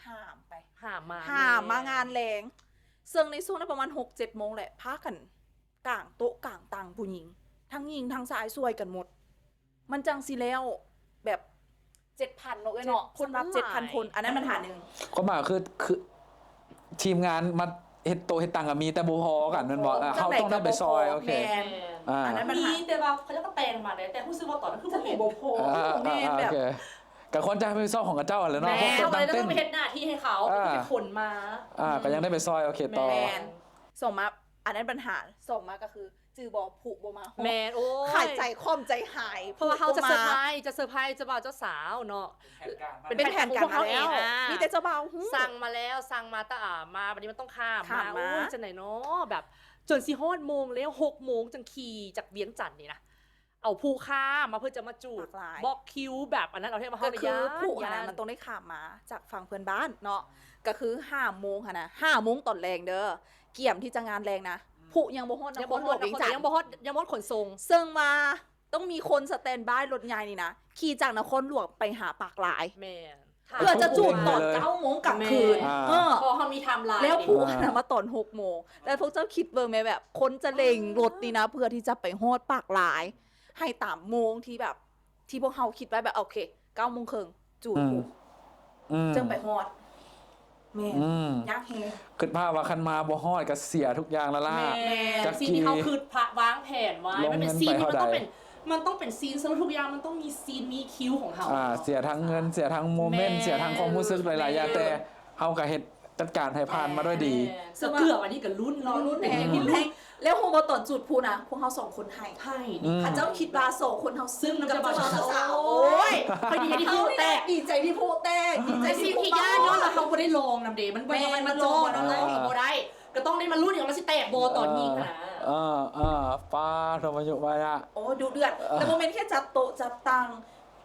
ຫາມໄປ ຫາມມາ ຫາມມາງານແລງ ເຊິ່ງໃນຊ່ວງນັ້ນປະມານຫົກເຈັດໂມງແຫຼະ ພາກັນກາງໂຕະກາງຕັ່ງ ຜູ້ຍິງ ທັງຍິງທັງຊາຍຊ່ວຍກັນໝົດ ມັນຈັ່ງຊິແລ້ວແບບເຈັດພັນເນາະ ເອີຍເນາະ ເຈັດພັນ ສຳລັບເຈັດພັນຄົນ ອັນນັ້ນບັນຫາໜຶ່ງ ຄວາມໝາຍຄື ຄືທີມງານມາເຮັດໂຕະເຮັດຕັ່ງກໍມີ ແຕ່ບໍ່ພໍກັນແມ່ນບໍ່? ເຮົາຕ້ອງໄດ້ໄປຊ່ອຍ ໂອເຄ ແມ່ນ ອາ ອັນນັ້ນບັນຫາ ມີແຕ່ວ່າເຂົາເຈົ້າກໍແຕ່ງມາແລ້ວ ແຕ່ຮູ້ສຶກວ່າຕອນນັ້ນຄືບໍ່ເຫັນ ບໍ່ພໍ ແມ່ນແບບ ກໍຄວນຈະຮັບຜິດຊອບຂອງເຂົາເຈົ້າຫັ້ນແຫຼະເນາະ ເຂົາກໍຕ້ອງເຕັ້ນ ເຂົາກໍຕ້ອງໄປເຮັດໜ້າທີ່ໃຫ້ເຂົາ ເອີ ກໍໄປຂົນມາ ອາ ກໍຍັງໄດ້ໄປຊ່ອຍ ໂອເຄ ຕໍ່ ແມ່ນ ສອງມາ ອັນນັ້ນບັນຫາ ສອງມາກໍຄື ຈື່ບໍ່ ຜູ້ບໍ່ມາຮອດ ແມ່ນ ໂອ້ຍ ຂາຍໃຈຂອມໃຈຫາຍ ເພາະວ່າເຮົາຈະເຊີໄພຣ ຈະເຊີໄພຣເຈົ້າບ່າວເຈົ້າສາວເນາະ ເປັນແຜນການມາແລ້ວ ເປັນແຜນການຂອງເຂົາເອງ ອາ ມີແຕ່ເຈົ້າບ່າວຮູ້ ສັ່ງມາແລ້ວ ສັ່ງມາແຕ່ ອາ ມາ ບັດນີ້ມັນຕ້ອງຂ້າມ ຂ້າມມາ ມາ ໂອ້ຍ ຈັ່ງໃດເນາະ ແບບຈົນຊິຮອດໂມງແລ້ວ ຫົກໂມງຈັ່ງຂີ່ຈາກວຽງຈັນນີ້ນະ ເອົາພູຂ້າມມາເພື່ອຈະມາຈູດ ບລັອກຄິວແບບອັນນັ້ນ ເອົາແທ້ວ່າເຮົາກໍຢ້ານ ຄືຜູ້ຫັ້ນນະ ມັນຕ້ອງໄດ້ຂ້າມມາຈາກຝັ່ງເພື່ອນບ້ານເນາະ ກໍຄືຫ້າໂມງຫັ້ນນະ ຫ້າໂມງຕອນແລງເດີ ກຽມທີ່ຈະງານແລງນະ ຜູ້ຍັງບໍ່ຮອດນະຄອນຫຼວງວຽງຈັນ ຍັງບໍ່ຮອດ ຍັງບໍ່ຮອດຂົນສົ່ງ ເຊິ່ງວ່າຕ້ອງມີຄົນສະແຕນບາຍລົດໃຫຍ່ນີ້ນະ ຂີ່ຈາກນະຄອນຫຼວງໄປຫາປາກລາຍ ແມ່ນ ເພື່ອຈະຈູດຕອນເກົ້າໂມງກາງຄືນ ເອີ ເພາະເຮົາມີໄທມລາຍ ແລ້ວຜູ້ຫັ້ນນະມາຕອນຫົກໂມງ ແລ້ວພວກເຈົ້າຄິດເບິ່ງແມ້ ແບບຄົນຈະເລັ່ງລົດນີ້ນະ ເພື່ອທີ່ຈະໄປຮອດປາກລາຍ ໃຫ້ຕາມໂມງທີ່ແບບ ທີ່ພວກເຮົາຄິດໄວ້ ແບບ ໂອເຄ ເກົ້າໂມງເຄິ່ງ ຈູດ ອືມ ຈັ່ງໄປຮອດ ແມ່ນ ອືມ ຍາກແຮງ ຄິດພາບວ່າຄັນມາບໍ່ຮອດກໍເສຍທຸກຢ່າງແລ້ວລະ ແມ່ນ ຈາກທີ່ເຮົາຄິດ ວາງແຜນໄວ້ ມັນເປັນຊີນ ມັນຕ້ອງເປັນ ມັນຕ້ອງເປັນຊີນ ສະຫຼຸບທຸກຢ່າງ ມັນຕ້ອງມີຊີນ ມີຄິວຂອງເຮົາ ອາ ເນາະ ເສຍທັງເງິນ ເສຍທັງໂມເມັນ ເສຍທັງຄວາມຮູ້ສຶກຫຼາຍໆຢ່າງ ແຕ່ເຮົາກໍເຮັດ ເ ຈັດການໃຫ້ຜ່ານມາດ້ວຍດີ. ແມ່ນ ເສື້ອເກືອບອັນນີ້ກໍລຸ້ນ ເນາະ ລຸ້ນແຮງ ລຸ້ນແຮງ ລຸ້ນແຮງ ແລ້ວຮູ້ບໍ່ ຕອນຈູດພລຸນະ ພວກເຮົາສອງຄົນໄຫ້ ໄຫ້ ອືມ ເຂົາເຈົ້າຄິດວ່າສອງຄົນເຮົາ ຊຶ່ງນຳເຈົ້າບ່າວ ເຈົ້າສາວ ໂອ້ ໂອ້ຍ ຂ້ອຍດີໃຈທີ່ພລຸແຕກ ດີໃຈທີ່ພລຸແຕກ ດີໃຈທີ່ພລຸ ທີ່ຢ້ານຍ້ອນວ່າເຮົາບໍ່ໄດ້ລອງນຳເດ ມັນບໍ່ ແມ່ນ ມັນ ມັນ ມັນລອງ ລອງ ລອງບໍ່ໄດ້ ກໍຕ້ອງໄດ້ມາລຸ້ນອີກວ່າມັນຊິແຕກບໍ່ຕອນຍິງຫັ້ນນະ. ເອີ ເອີ ປ້າດ ທຳມະຍຸມາຍະ ໂອ້ ດຸເດືອດ ເອີ ແຕ່ບໍ່ແມ່ນແຄ່ຈັດໂຕະຈັດຕັ່ງ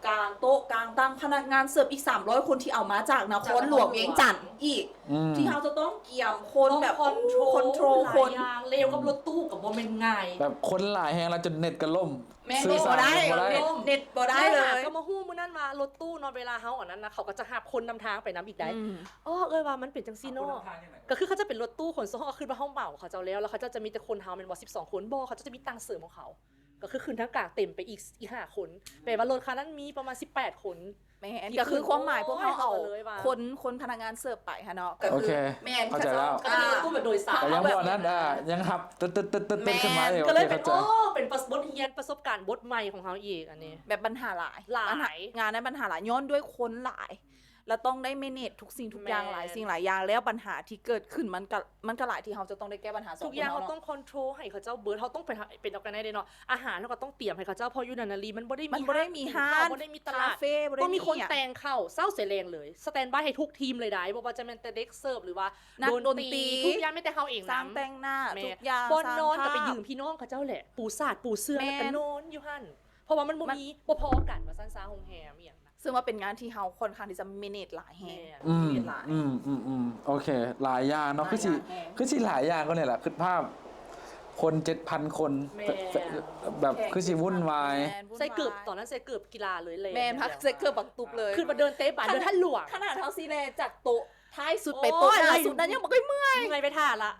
ກາງໂຕະກາງຕັ່ງ ພະນັກງານເສີບອີກສາມຮ້ອຍຄົນທີ່ເອົາມາຈາກນະຄອນຫຼວງວຽງຈັນອີກ ອືມ ທີ່ເຮົາຈະຕ້ອງກຽມຄົນແບບ ຕ້ອງຄອນໂທຣລ ຄອນໂທຣລ ຫຼາຍ ຄົນ ຢ່າງ ແລ້ວກັບລົດຕູ້ກໍບໍ່ແມ່ນງ່າຍ ແບບຄົນຫຼາຍແຮງແລ້ວຈົນເນັດກໍລົ້ມ ແມ່ນ ສື່ສານບໍ່ໄດ້ ບໍ່ໄດ້ ເນັດບໍ່ໄດ້ເລີຍ ກໍມາຮູ້ມື້ນັ້ນວ່າລົດຕູ້ເນາະ ເວລາເຮົາອັນນັ້ນນະ ເຂົາກໍຈະຮັບຄົນນຳທາງໄປນຳອີກໄດ໋ ອືມ ອໍ ເອີ້ຍວ່າມັນເປັນຈັ່ງຊີ້ເນາະ ກໍຄືເຂົາຈະເປັນລົດຕູ້ຂົນສົ່ງ ເຮົາກໍຄິດວ່າເຮົາເໝົາເຂົາເຈົ້າແລ້ວ ແລ້ວເຂົາເຈົ້າຈະມີແຕ່ຄົນເຮົາແມ່ນບໍ່ ສິບສອງຄົນ ບໍ່ ເຂົາເຈົ້າຈະມີຕັ່ງເສີມຂອງເຂົາ ກໍຄືຂຶ້ນທາງກາງເຕັມໄປອີກ ອີກຫ້າຄົນ ແປວ່າລົດຄັນນັ້ນມີປະມານສິບແປດຄົນ ແມ່ນ ທີ່ ກໍຄືຄວາມໝາຍພວກເຮົາເອົາ ເຂົາເຈົ້າເລີຍວ່າ ຄົນ ຄົນພະນັກງານເສີບໄປຫັ້ນເນາະ ກໍ ໂອເຄ ແມ່ນ ເຂົ້າໃຈແລ້ວ ເຂົາເຈົ້າ ອ່າ ກໍຈະມີລົດຕູ້ແບບໂດຍສານ ກໍຍັງບໍ່ອັນນັ້ນ ອ່າ ຍັງຮັບຕຶດໆໆຂຶ້ນມາ ແມ່ນ ກໍເລີຍເປັນ ໂອເຄ ເຂົ້າໃຈ ໂອ້ ເປັນບົດຮຽນປະສົບການບົດໃໝຂອງເຮົາອີກອັນນີ້ ແບບບັນຫາຫຼາຍ ຫຼາຍ ບັນຫາ ງານນັ້ນບັນຫາຫຼາຍ ຍ້ອນດ້ວຍຄົນຫຼາຍ ແລ້ວຕ້ອງໄດ້ manage ທຸກສິ່ງທຸກຢ່າງ ແມ່ນ ຫຼາຍສິ່ງຫຼາຍຢ່າງ ແລ້ວບັນຫາທີ່ເກີດຂຶ້ນມັນກໍ ມັນກໍຫຼາຍທີ່ເຮົາຈະຕ້ອງໄດ້ແກ້ບັນຫາສອງຄົນເຮົາເນາະ ທຸກຢ່າງເຮົາຕ້ອງ control ໃຫ້ເຂົາເຈົ້າເບີດ ເຮົາຕ້ອງໄປຫາ ເປັນ organize ເດ້ເນາະ ອາຫານເຮົາກໍຕ້ອງຕຽມໃຫ້ເຂົາເຈົ້າ ເພາະຢູ່ນັ້ນນະລີ ມັນບໍ່ໄດ້ມີ ມັນບໍ່ໄດ້ມີຮ້ານ ຮ້ານກິນເຂົ້າ ບໍ່ໄດ້ມີຕະຫຼາດ ບໍ່ມີຄົນແຕ່ງເຂົ້າ ເຊົ້າແສແລງເລີຍ standby ໃຫ້ທຸກທີມເລີຍໄດ໋ ບໍ່ວ່າຈະແມ່ນແຕ່ເດັກເສີບ ຫຼືວ່ານັກດົນຕີ ດົນຕີ ທຸກຢ່າງ ແມ່ນແຕ່ເຮົາເອງນຳ ຊ່າງແຕ່ງໜ້າ ແມ່ນ ທຸກຢ່າງ ບ່ອນນອນກໍໄປຢືມພີ່ນ້ອງເຂົາເຈົ້າແຫຼະ ປູສາດປູເສື່ອ ແລ້ວກໍນອນຢູ່ຫັ້ນ ເພາະວ່າມັນບໍ່ມີ ບໍ່ພໍກັນວ່າຊັ້ນຊະ ໂຮງແຮມອີ່ຫຍັງ ຊຶ່ງວ່າເປັນງານທີ່ເຮົາຄ່ອນຂ້າງທີ່ຈະ manage ຫຼາຍແຮງ ແມ່ນ ອືມ ຫຼາຍ ອືມ ອືມ ອືມ ໂອເຄ ຫຼາຍຢ່າງເນາະ ຄືຊິ ຫຼາຍຢ່າງແຮງ ຄືຊິຫຼາຍຢ່າງກໍນີ້ແຫຼະ ຄິດພາບຄົນເຈັດພັນຄົນ ແມ່ນ ແບບ ແມ່ນ ຄືຊິວຸ້ນວາຍ ແມ່ນ ວຸ້ນວາຍ ໃສ່ເກີບ ຕອນນັ້ນໃສ່ເກີບກິລາເລີຍ ແລ່ນ ແມ່ນ ໃສ່ເກີບບັກຕຸບເລີຍ ຄືວ່າເດີນເຕະບານ ເດີນທາງຫຼວງ ຂະໜາດເຮົາຊິແລ່ນຈາກໂຕະທ້າຍສຸດໄປໂຕະໜ້າສຸດນັ້ນ ຍັງບໍ່ຄ່ອຍເມື່ອຍ ເມື່ອຍໄປຖ້າລະ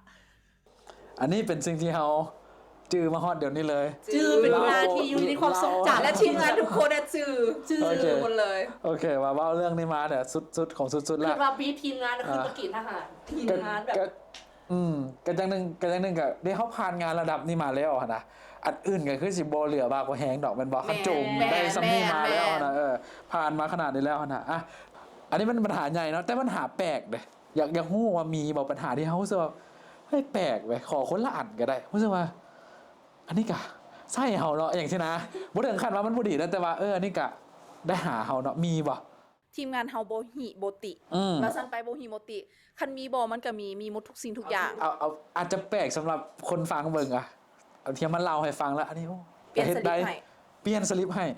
ອັນນີ້ເປັນສິ່ງທີ່ເຮົາຈື່ມາຮອດດຽວນີ້ເລີຍ ຈື່ເປັນງານທີ່ຢູ່ໃນຄວາມຊົງຈຳ ແລະ ທີມງານທຸກຄົນນະຈື່ ຈື່ໝົດເລີຍ ໂອເຄ ວ່າເວົ້າເລື່ອງນີ້ມາແລ້ວ ສຸດ ສຸດຂອງສຸດໆ ແລ້ວ ຄືວ່າບີບທີມງານນະ ຄືປະເກນທະຫານ ທີມງານແບບ ອືມ ກໍຈັ່ງໜຶ່ງ ກໍຈັ່ງໜຶ່ງກໍໄດ້ ເຮົາຜ່ານງານລະດັບນີ້ມາແລ້ວຫັ້ນນະ ອັນອື່ນກໍຄືຊິບໍ່ເຫຼືອບາກວ່າແຮງດອກ ແມ່ນບໍ່? ຄັນໂຈມໄດ້ຊ່ຳນີ້ມາແລ້ວຫັ້ນນະ ເອີ ຜ່ານມາຂະໜາດນີ້ແລ້ວຫັ້ນນະ ອ່ະ ອັນນີ້ມັນບັນຫາໃຫຍ່ເນາະ ແຕ່ບັນຫາແປກເດ້ ຢາກ ຢາກຮູ້ວ່າມີບໍ່ ບັນຫາທີ່ເຮົາຮູ້ສຶກວ່າ ເຮີ້ຍ ແປກເວີຍ ຂໍຄົນລະອັນກໍໄດ້ ຮູ້ສຶກວ່າ ອັນນີ້ກະໃຊ້ເຮົາເນາະ ຫຍັງຊີ້ນະ ບໍ່ເຖິງຂັ້ນວ່າມັນບໍ່ດີນະ ແຕ່ວ່າ ເອີ ອັນນີ້ກະໄດ້ຫາເຮົາເນາະ ມີບໍ່? ທີມງານເຮົາບໍ່ຫິບໍ່ຕິ ອືມ ວ່າຊັ້ນໄປ ບໍ່ຫິບໍ່ຕິ ຄັນມີບໍ່ ມັນກະມີ ມີໝົດທຸກສິ່ງທຸກຢ່າງ ເອົາ ເອົາ ອາດຈະແປກສຳລັບຄົນຟັງເບິ່ງອະ ທີ່ມາເລົ່າໃຫ້ຟັງລະ ອັນນີ້ ໂອ້ ປ່ຽນສະລິບໃຫ້ ປ່ຽນສະລິບໃຫ້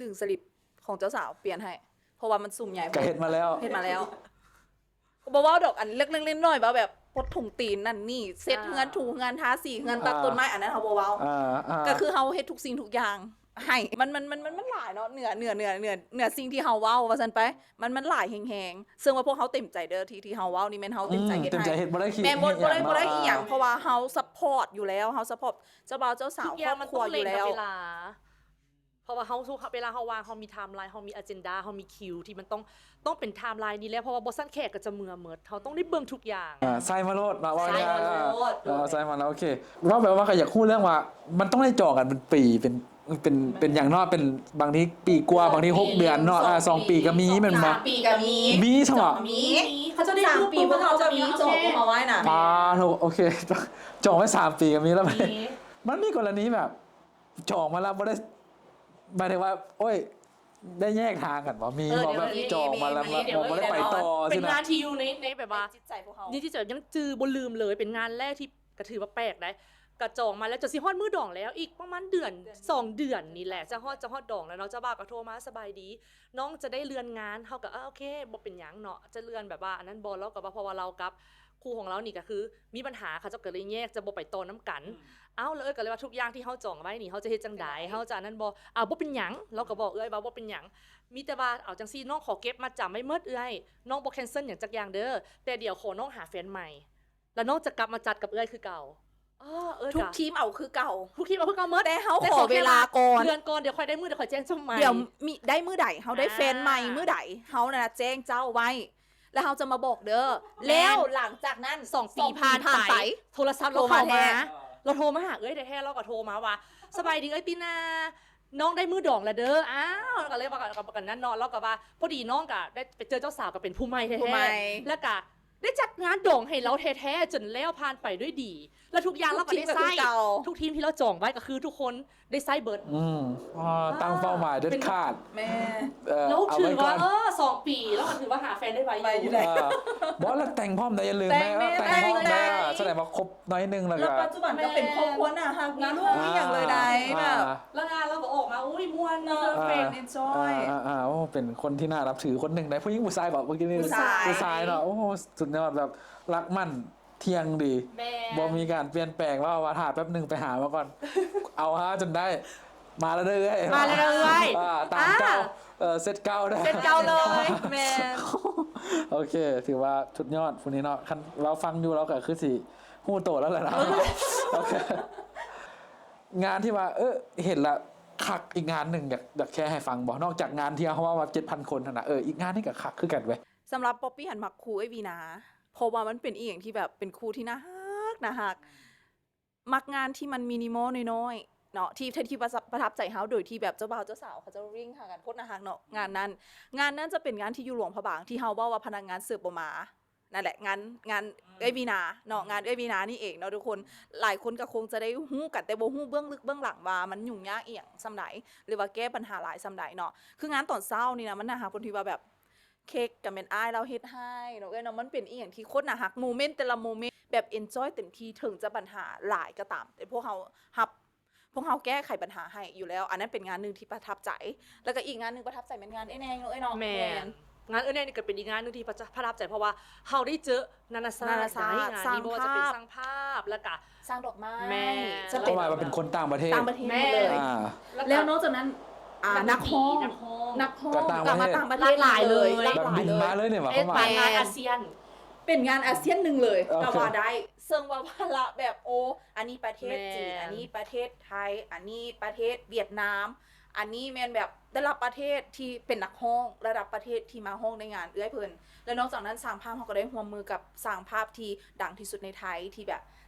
ດຶງສະລິບຂອງເຈົ້າສາວປ່ຽນໃຫ້ ເພາະວ່າມັນຊຸ່ມໃຫຍ່ໂພດ ກະເຮັດມາແລ້ວ ເຮັດມາແລ້ວ ບໍ່ເວົ້າດອກ ອັນເລັກໆນ້ອຍໆ ວ່າແບບປົດຖົງຕີນນັ້ນນີ້ ເຊັດເຮືອນ ອ່າ ຖູເຮືອນ ທາສີເຮືອນ ອ່າ ຕັດຕົ້ນໄມ້ ອັນນັ້ນເຮົາບໍ່ເວົ້າ ອ່າ ອ່າ ກໍຄືເຮົາເຮັດທຸກສິ່ງທຸກຢ່າງໃຫ້ ມັນ ມັນ ມັນ ມັນຫຼາຍເນາະ ເນື້ອ ເນື້ອ ເນື້ອ ເນື້ອ ເນື້ອສິ່ງທີ່ເຮົາເວົ້າວ່າຊັ້ນໄປ ມັນ ມັນຫຼາຍແຮງໆ ເຊິ່ງວ່າພວກເຮົາເຕັມໃຈເດີ ທີ່ ທີ່ເຮົາເວົ້ານີ້ແມ່ນເຮົາເຕັມໃຈເຮັດໃຫ້ ອືມ ເຕັມໃຈເຮັດ ບໍ່ໄດ້ຂີ້ ແມ່ນ ບໍ່ ບໍ່ໄດ້ ບໍ່ໄດ້ອີ່ຫຍັງ ອ່າ ເພາະວ່າເຮົາ support ຢູ່ແລ້ວ ເຮົາ support ເຈົ້າບ່າວເຈົ້າສາວ ທຸກຢ່າງມັນຕ້ອງເລັ່ງກັບເວລາ ຄອບຄົວຢູ່ແລ້ວ ເພາະວ່າເຮົາ ເວລາເຮົາວ່າງ ເຮົາມີ timeline ເຮົາມີ agenda ເຮົາມີຄິວທີ່ມັນຕ້ອງ ຕ້ອງເປັນ timeline ນີ້ແຫຼະ ເພາະວ່າບໍ່ຊັ້ນແຂກກໍຈະເມືອໝົດ ເຮົາຕ້ອງໄດ້ເບິ່ງທຸກຢ່າງ ອ່າ ໃສ່ມາໂລດເນາະ ໃສ່ມາໂລດ ເອີ ໃສ່ມາແລ້ວ ໂອເຄ ເວົ້າແບບວ່າກໍຢາກຮູ້ເລື່ອງວ່າ ມັນຕ້ອງໄດ້ຈອງກັນເປັນປີ ເປັນ ເປັນ ເປັນຫຍັງເນາະ ເປັນບາງທີປີກວ່າ ບາງທີຫົກເດືອນເນາະ ເອີ ສອງປີກໍມີແມ່ນບໍ່ ສາມປີກໍມີ ມີຊັ້ນບໍ່ ມີ ເຂົາຈະໄດ້ສາມປີ ພວກເຮົາຈະມີຈອງພວກເຮົາໄວ້ນະ ປາໂທ ໂອເຄ ຈອງໄວ້ສາມປີກໍມີແລ້ວ ມັນມີກໍລະນີແບບ ຈອງມາແລ້ວບໍ່ໄດ້ ໝາຍເຖິງວ່າ ໂອ້ຍ ໄດ້ແຍກທາງກັນບໍ່? ມີ ເອີ ບໍ່ແບບ ມີ ຈອງມາແລ້ວ ມີ ບໍ່ ບໍ່ໄດ້ໄປຕໍ່ ເປັນງານທີ່ຢູ່ໃນ ໃນແບບວ່າ ໃນຈິດໃຈພວກເຮົາ ໃນຈິດໃຈ ຍັງຈື່ບໍ່ລືມເລີຍ ເປັນງານແລກທີ່ ກໍຖືວ່າແປກໄດ໋ ກໍຈອງມາແລ້ວ ຈົນຊິຮອດມື້ດອງແລ້ວ ອີກປະມານເດືອນ ສອງເດືອນນີ້ແຫຼະ ຈະຮອດ ຈະຮອດດອງແລ້ວເນາະ ເຈົ້າບ່າວກໍໂທມາ ສະບາຍດີ ນ້ອງຈະໄດ້ເລື່ອນງານ ເຮົາກໍ ເອີ ໂອເຄ ບໍ່ເປັນຫຍັງເນາະ ຈະເລື່ອນແບບວ່າອັນນັ້ນບໍ່ ລາວກໍວ່າ ເພາະວ່າລາວກັບ ຄູ່ຂອງລາວນີ້ກໍຄືມີບັນຫາ ເຂົາເຈົ້າກໍເລີຍແຍກ ຈະບໍ່ໄປຕໍ່ນຳກັນ ອືມ ເອົ້າ ແລ້ວເອື້ອຍກໍເລີຍວ່າ ທຸກຢ່າງທີ່ເຮົາຈອງໄວ້ນີ້ ເຮົາຈະເຮັດຈັ່ງໃດ ເຮົາຈະອັນນັ້ນບໍ່ ເອົ້າ ບໍ່ເປັນຫຍັງ ລາວກໍບອກເອື້ອຍວ່າ ບໍ່ເປັນຫຍັງ ມີແຕ່ວ່າ ເອົາຈັ່ງຊີ້ ນ້ອງຂໍເກັບມັດຈຳໄວ້ໝົດເອື້ອຍ ນ້ອງບໍ່ cancel ຫຍັງຈັກຢ່າງເດີ ແຕ່ດຽວຂໍນ້ອງຫາແຟນໃໝ່ ແລ້ວນ້ອງຈະກັບມາຈັດກັບເອື້ອຍຄືເກົ່າ ເອີ ເອື້ອຍ ທຸກທີມເອົາຄືເກົ່າ ທຸກທີມເອົາຄືເກົ່າໝົດ ແຕ່ເຮົາຂໍເວລາກ່ອນ ເດືອນກ່ອນ ດຽວຄ່ອຍໄດ້ມື້ ດຽວຄ່ອຍແຈ້ງຊ່ວງໃໝ່ ດຽວມີ ໄດ້ມື້ໃດ ເຮົາໄດ້ແຟນໃໝ່ມື້ໃດ ເຮົານັ້ນນະແຈ້ງເຈົ້າໄວ້ ແລ້ວເຮົາຈະມາບອກເດີ ແລ້ວຫຼັງຈາກນັ້ນ ສອງປີຜ່ານໄປ ໂທລະສັບລາວເຂົ້າມາ ລາວໂທມາຫາເອື້ອຍແທ້ໆ ລາວກໍໂທມາວ່າ ສະບາຍດີເອື້ອຍຕິນາ ນ້ອງໄດ້ມື້ດອງແລ້ວເດີ ອ້າວ ລາວກໍເລີຍວ່າກັນນັ້ນເນາະ ລາວກໍວ່າ ພໍດີນ້ອງກໍໄດ້ໄປເຈີເຈົ້າສາວ ກໍເປັນຜູ້ໃໝ່ແທ້ໆ ແລ້ວກໍ ໄດ້ຈັດງານດອງໃຫ້ລາວແທ້ໆ ຈົນແລ້ວຜ່ານໄປດ້ວຍດີ ແລະທຸກຢ່າງລາວກໍໄດ້ໃຊ້ ທຸກທີມກໍຄືເກົ່າ ທຸກທີມທີ່ລາວຈອງໄວ້ກໍຄືທຸກຄົນໄດ້ໃຊ້ເບິດ. ອືມ ອ່າ ຕັ້ງເປົ້າໝາຍເດັດຂາດ ແມ່ນ ເອີ ລາວຖືວ່າ ເອີ ສອງປີ ລາວກໍຖືວ່າຫາແຟນໄດ້ໄວຢູ່ ໄວຢູ່ ເອີ ບໍ່ ລະແຕ່ງພ້ອມໄດ້ ຢ່າລືມ ແຕ່ງ ແມ່ນ ແຕ່ງ ແຕ່ງພ້ອມໄດ້ ແຕ່ງ ສະແດງວ່າຄົບໜ້ອຍໜຶ່ງ ແລ້ວກໍ ແລ້ວປັດຈຸບັນກໍເປັນຄອບຄົວໜ້າຮັກ ມີລູກ ອ່າ ມີຫຍັງເລີຍໄດ໋ ອ່າ ແບບ ແລ້ວງານລາວກໍອອກມາ ໂອ້ຍ ມ່ວນເນາະ ເອີ ເປັນ enjoy ອ່າໆ ໂອ້ ເປັນຄົນທີ່ໜ້ານັບຖືຄົນໜຶ່ງໄດ໋ ຜູ້ຍິງຜູ້ຊາຍເກາະ ເມື່ອກີ້ນີ້ ຜູ້ຊາຍ ຜູ້ຊາຍເນາະ ໂອ້ ສຸດຍອດ ແບບລັກໝັ້ນທ່ຽງດີ ແມ່ນ ບໍ່ມີການປ່ຽນແປງ ເວົ້າວ່າຖ້າແປັບໜຶ່ງໄປຫາມາກ່ອນ ເອົາຫາຈົນໄດ້ ມາແລ້ວເດີເອື້ອຍ ມາແລ້ວເດີເອື້ອຍ ອ່າ ຕາມເກົ່າ ອ່າ ເອີ ເຊັດເກົ່າເດີ ເຊັດເກົ່າເລີຍ ແມ່ນ ໂອເຄ ຖືວ່າສຸດຍອດຜູ້ນີ້ເນາະ ຄັນລາວຟັງຢູ່ລາວກໍຄືຊິຮູ້ໂຕແລ້ວແຫຼະນະ ໂອເຄ ງານທີ່ວ່າ ເອີ ເຫັນລະຄັກອີກງານໜຶ່ງ ຢາກ ຢາກແຊໃຫ້ຟັງບໍ່? ນອກຈາກງານທີ່ເຮົາເວົ້າວ່າເຈັດພັນຄົນຫັ້ນນະ ເອີ ອີກງານນີ້ກໍຄັກຄືກັນເວີຍ. ສຳລັບ Poppy ຫັ້ນມັກຄູ່ເອື້ອຍວີນາ ເພາະວ່າມັນເປັນອີ່ຫຍັງທີ່ແບບເປັນຄູ່ທີ່ໜ້າຮັກ ໜ້າຮັກ ມັກງານທີ່ມັນ minimal ນ້ອຍໆ ເນາະ ທີ່ ທີ່ປະ ປະທັບໃຈເຮົາ ໂດຍທີ່ແບບເຈົ້າບ່າວເຈົ້າສາວເຂົາເຈົ້າ ring ຫາກັນ ໂຄດໜ້າຮັກເນາະ ງານນັ້ນ ງານນັ້ນຈະເປັນງານທີ່ຢູ່ຫຼວງພະບາງ ທີ່ເຮົາເວົ້າວ່າພະນັກງານເສີບບໍ່ມາ ນັ້ນແຫຼະ ງານ ງານເອື້ອຍວີນາເນາະ ອືມ ງານເອື້ອຍວີນານີ້ເອງເນາະທຸກຄົນ ຫຼາຍຄົນກໍຄົງຈະໄດ້ຮູ້ກັນ ແຕ່ບໍ່ຮູ້ເບື້ອງລຶກເບື້ອງຫຼັງວ່າມັນຫຍຸ້ງຍາກອີ່ຫຍັງສ່ຳໃດ ຫຼືວ່າແກ້ບັນຫາຫຼາຍສ່ຳໃດເນາະ ຄືງານຕອນເຊົ້ານີ້ນະ ມັນໜ້າຮັກ ເພິ່ນທີ່ວ່າແບບ ເຄັກກໍແມ່ນອ້າຍລາວເຮັດໃຫ້ເນາະ ເອື້ອຍເນາະ ມັນເປັນອີ່ຫຍັງທີ່ໂຄດໜ້າຮັກ ໂມເມັນແຕ່ລະໂມເມັນແບບ enjoy ເຕັມທີ່ ເຖິງຈະບັນຫາຫຼາຍກໍຕາມ ແຕ່ພວກເຮົາຮັບ ພວກເຮົາແກ້ໄຂບັນຫາໃຫ້ຢູ່ແລ້ວ ອັນນັ້ນເປັນງານໜຶ່ງທີ່ປະທັບໃຈ ແລ້ວກໍອີກງານໜຶ່ງປະທັບໃຈແມ່ນງານເອື້ອຍແນງເນາະ ເອື້ອຍເນາະ ແມ່ນ ແມ່ນ ງານເອື້ອຍແນງນີ້ກໍເປັນອີກງານໜຶ່ງທີ່ປະ ປະທັບໃຈ ເພາະວ່າເຮົາໄດ້ເຈີນານາຊາດ ນານາຊາດ ໃນງານນີ້ ສ້າງພາບ ບໍ່ວ່າຈະເປັນຊ່າງພາບ ແລ້ວກໍ ສ້າງດອກໄມ້ ແມ່ນ ສ່ວນຫຼາຍວ່າເປັນຄົນຕ່າງປະເທດ ຕ່າງປະເທດ ແມ່ນ ໝົດເລີຍ ອ່າ ແລ້ວນອກຈາກນັ້ນ ອ່າ ນັກຮ້ອງ ນັກຮ້ອງ ນັກຮ້ອງກໍຕ່າງປະເທດ ກໍມາຕ່າງປະເທດ ຫຼາຍເລີຍ ແບບບິນມາເລີຍນີ້ຫວາ ເຮັດ ຄວາມໝາຍ ງານອາຊຽນ ເປັນງານອາຊຽນໜຶ່ງເລີຍ ໂອເຄ ກໍວ່າໄດ້ ເຊິ່ງວ່າ ວ່າລະແບບ ໂອ້ ອັນນີ້ປະເທດຈີນ ແມ່ນ ອັນນີ້ປະເທດໄທ ອັນນີ້ປະເທດຫວຽດນາມ ອັນນີ້ແມ່ນແບບແຕ່ລະປະເທດທີ່ເປັນນັກຮ້ອງລະດັບປະເທດທີ່ມາຮ້ອງໃນງານເອື້ອຍເພິ່ນ ແລະນອກຈາກນັ້ນຊ່າງພາບເຮົາກໍໄດ້ຮ່ວມມືກັບຊ່າງພາບທີ່ດັງທີ່ສຸດໃນໄທ ທີ່ແບບ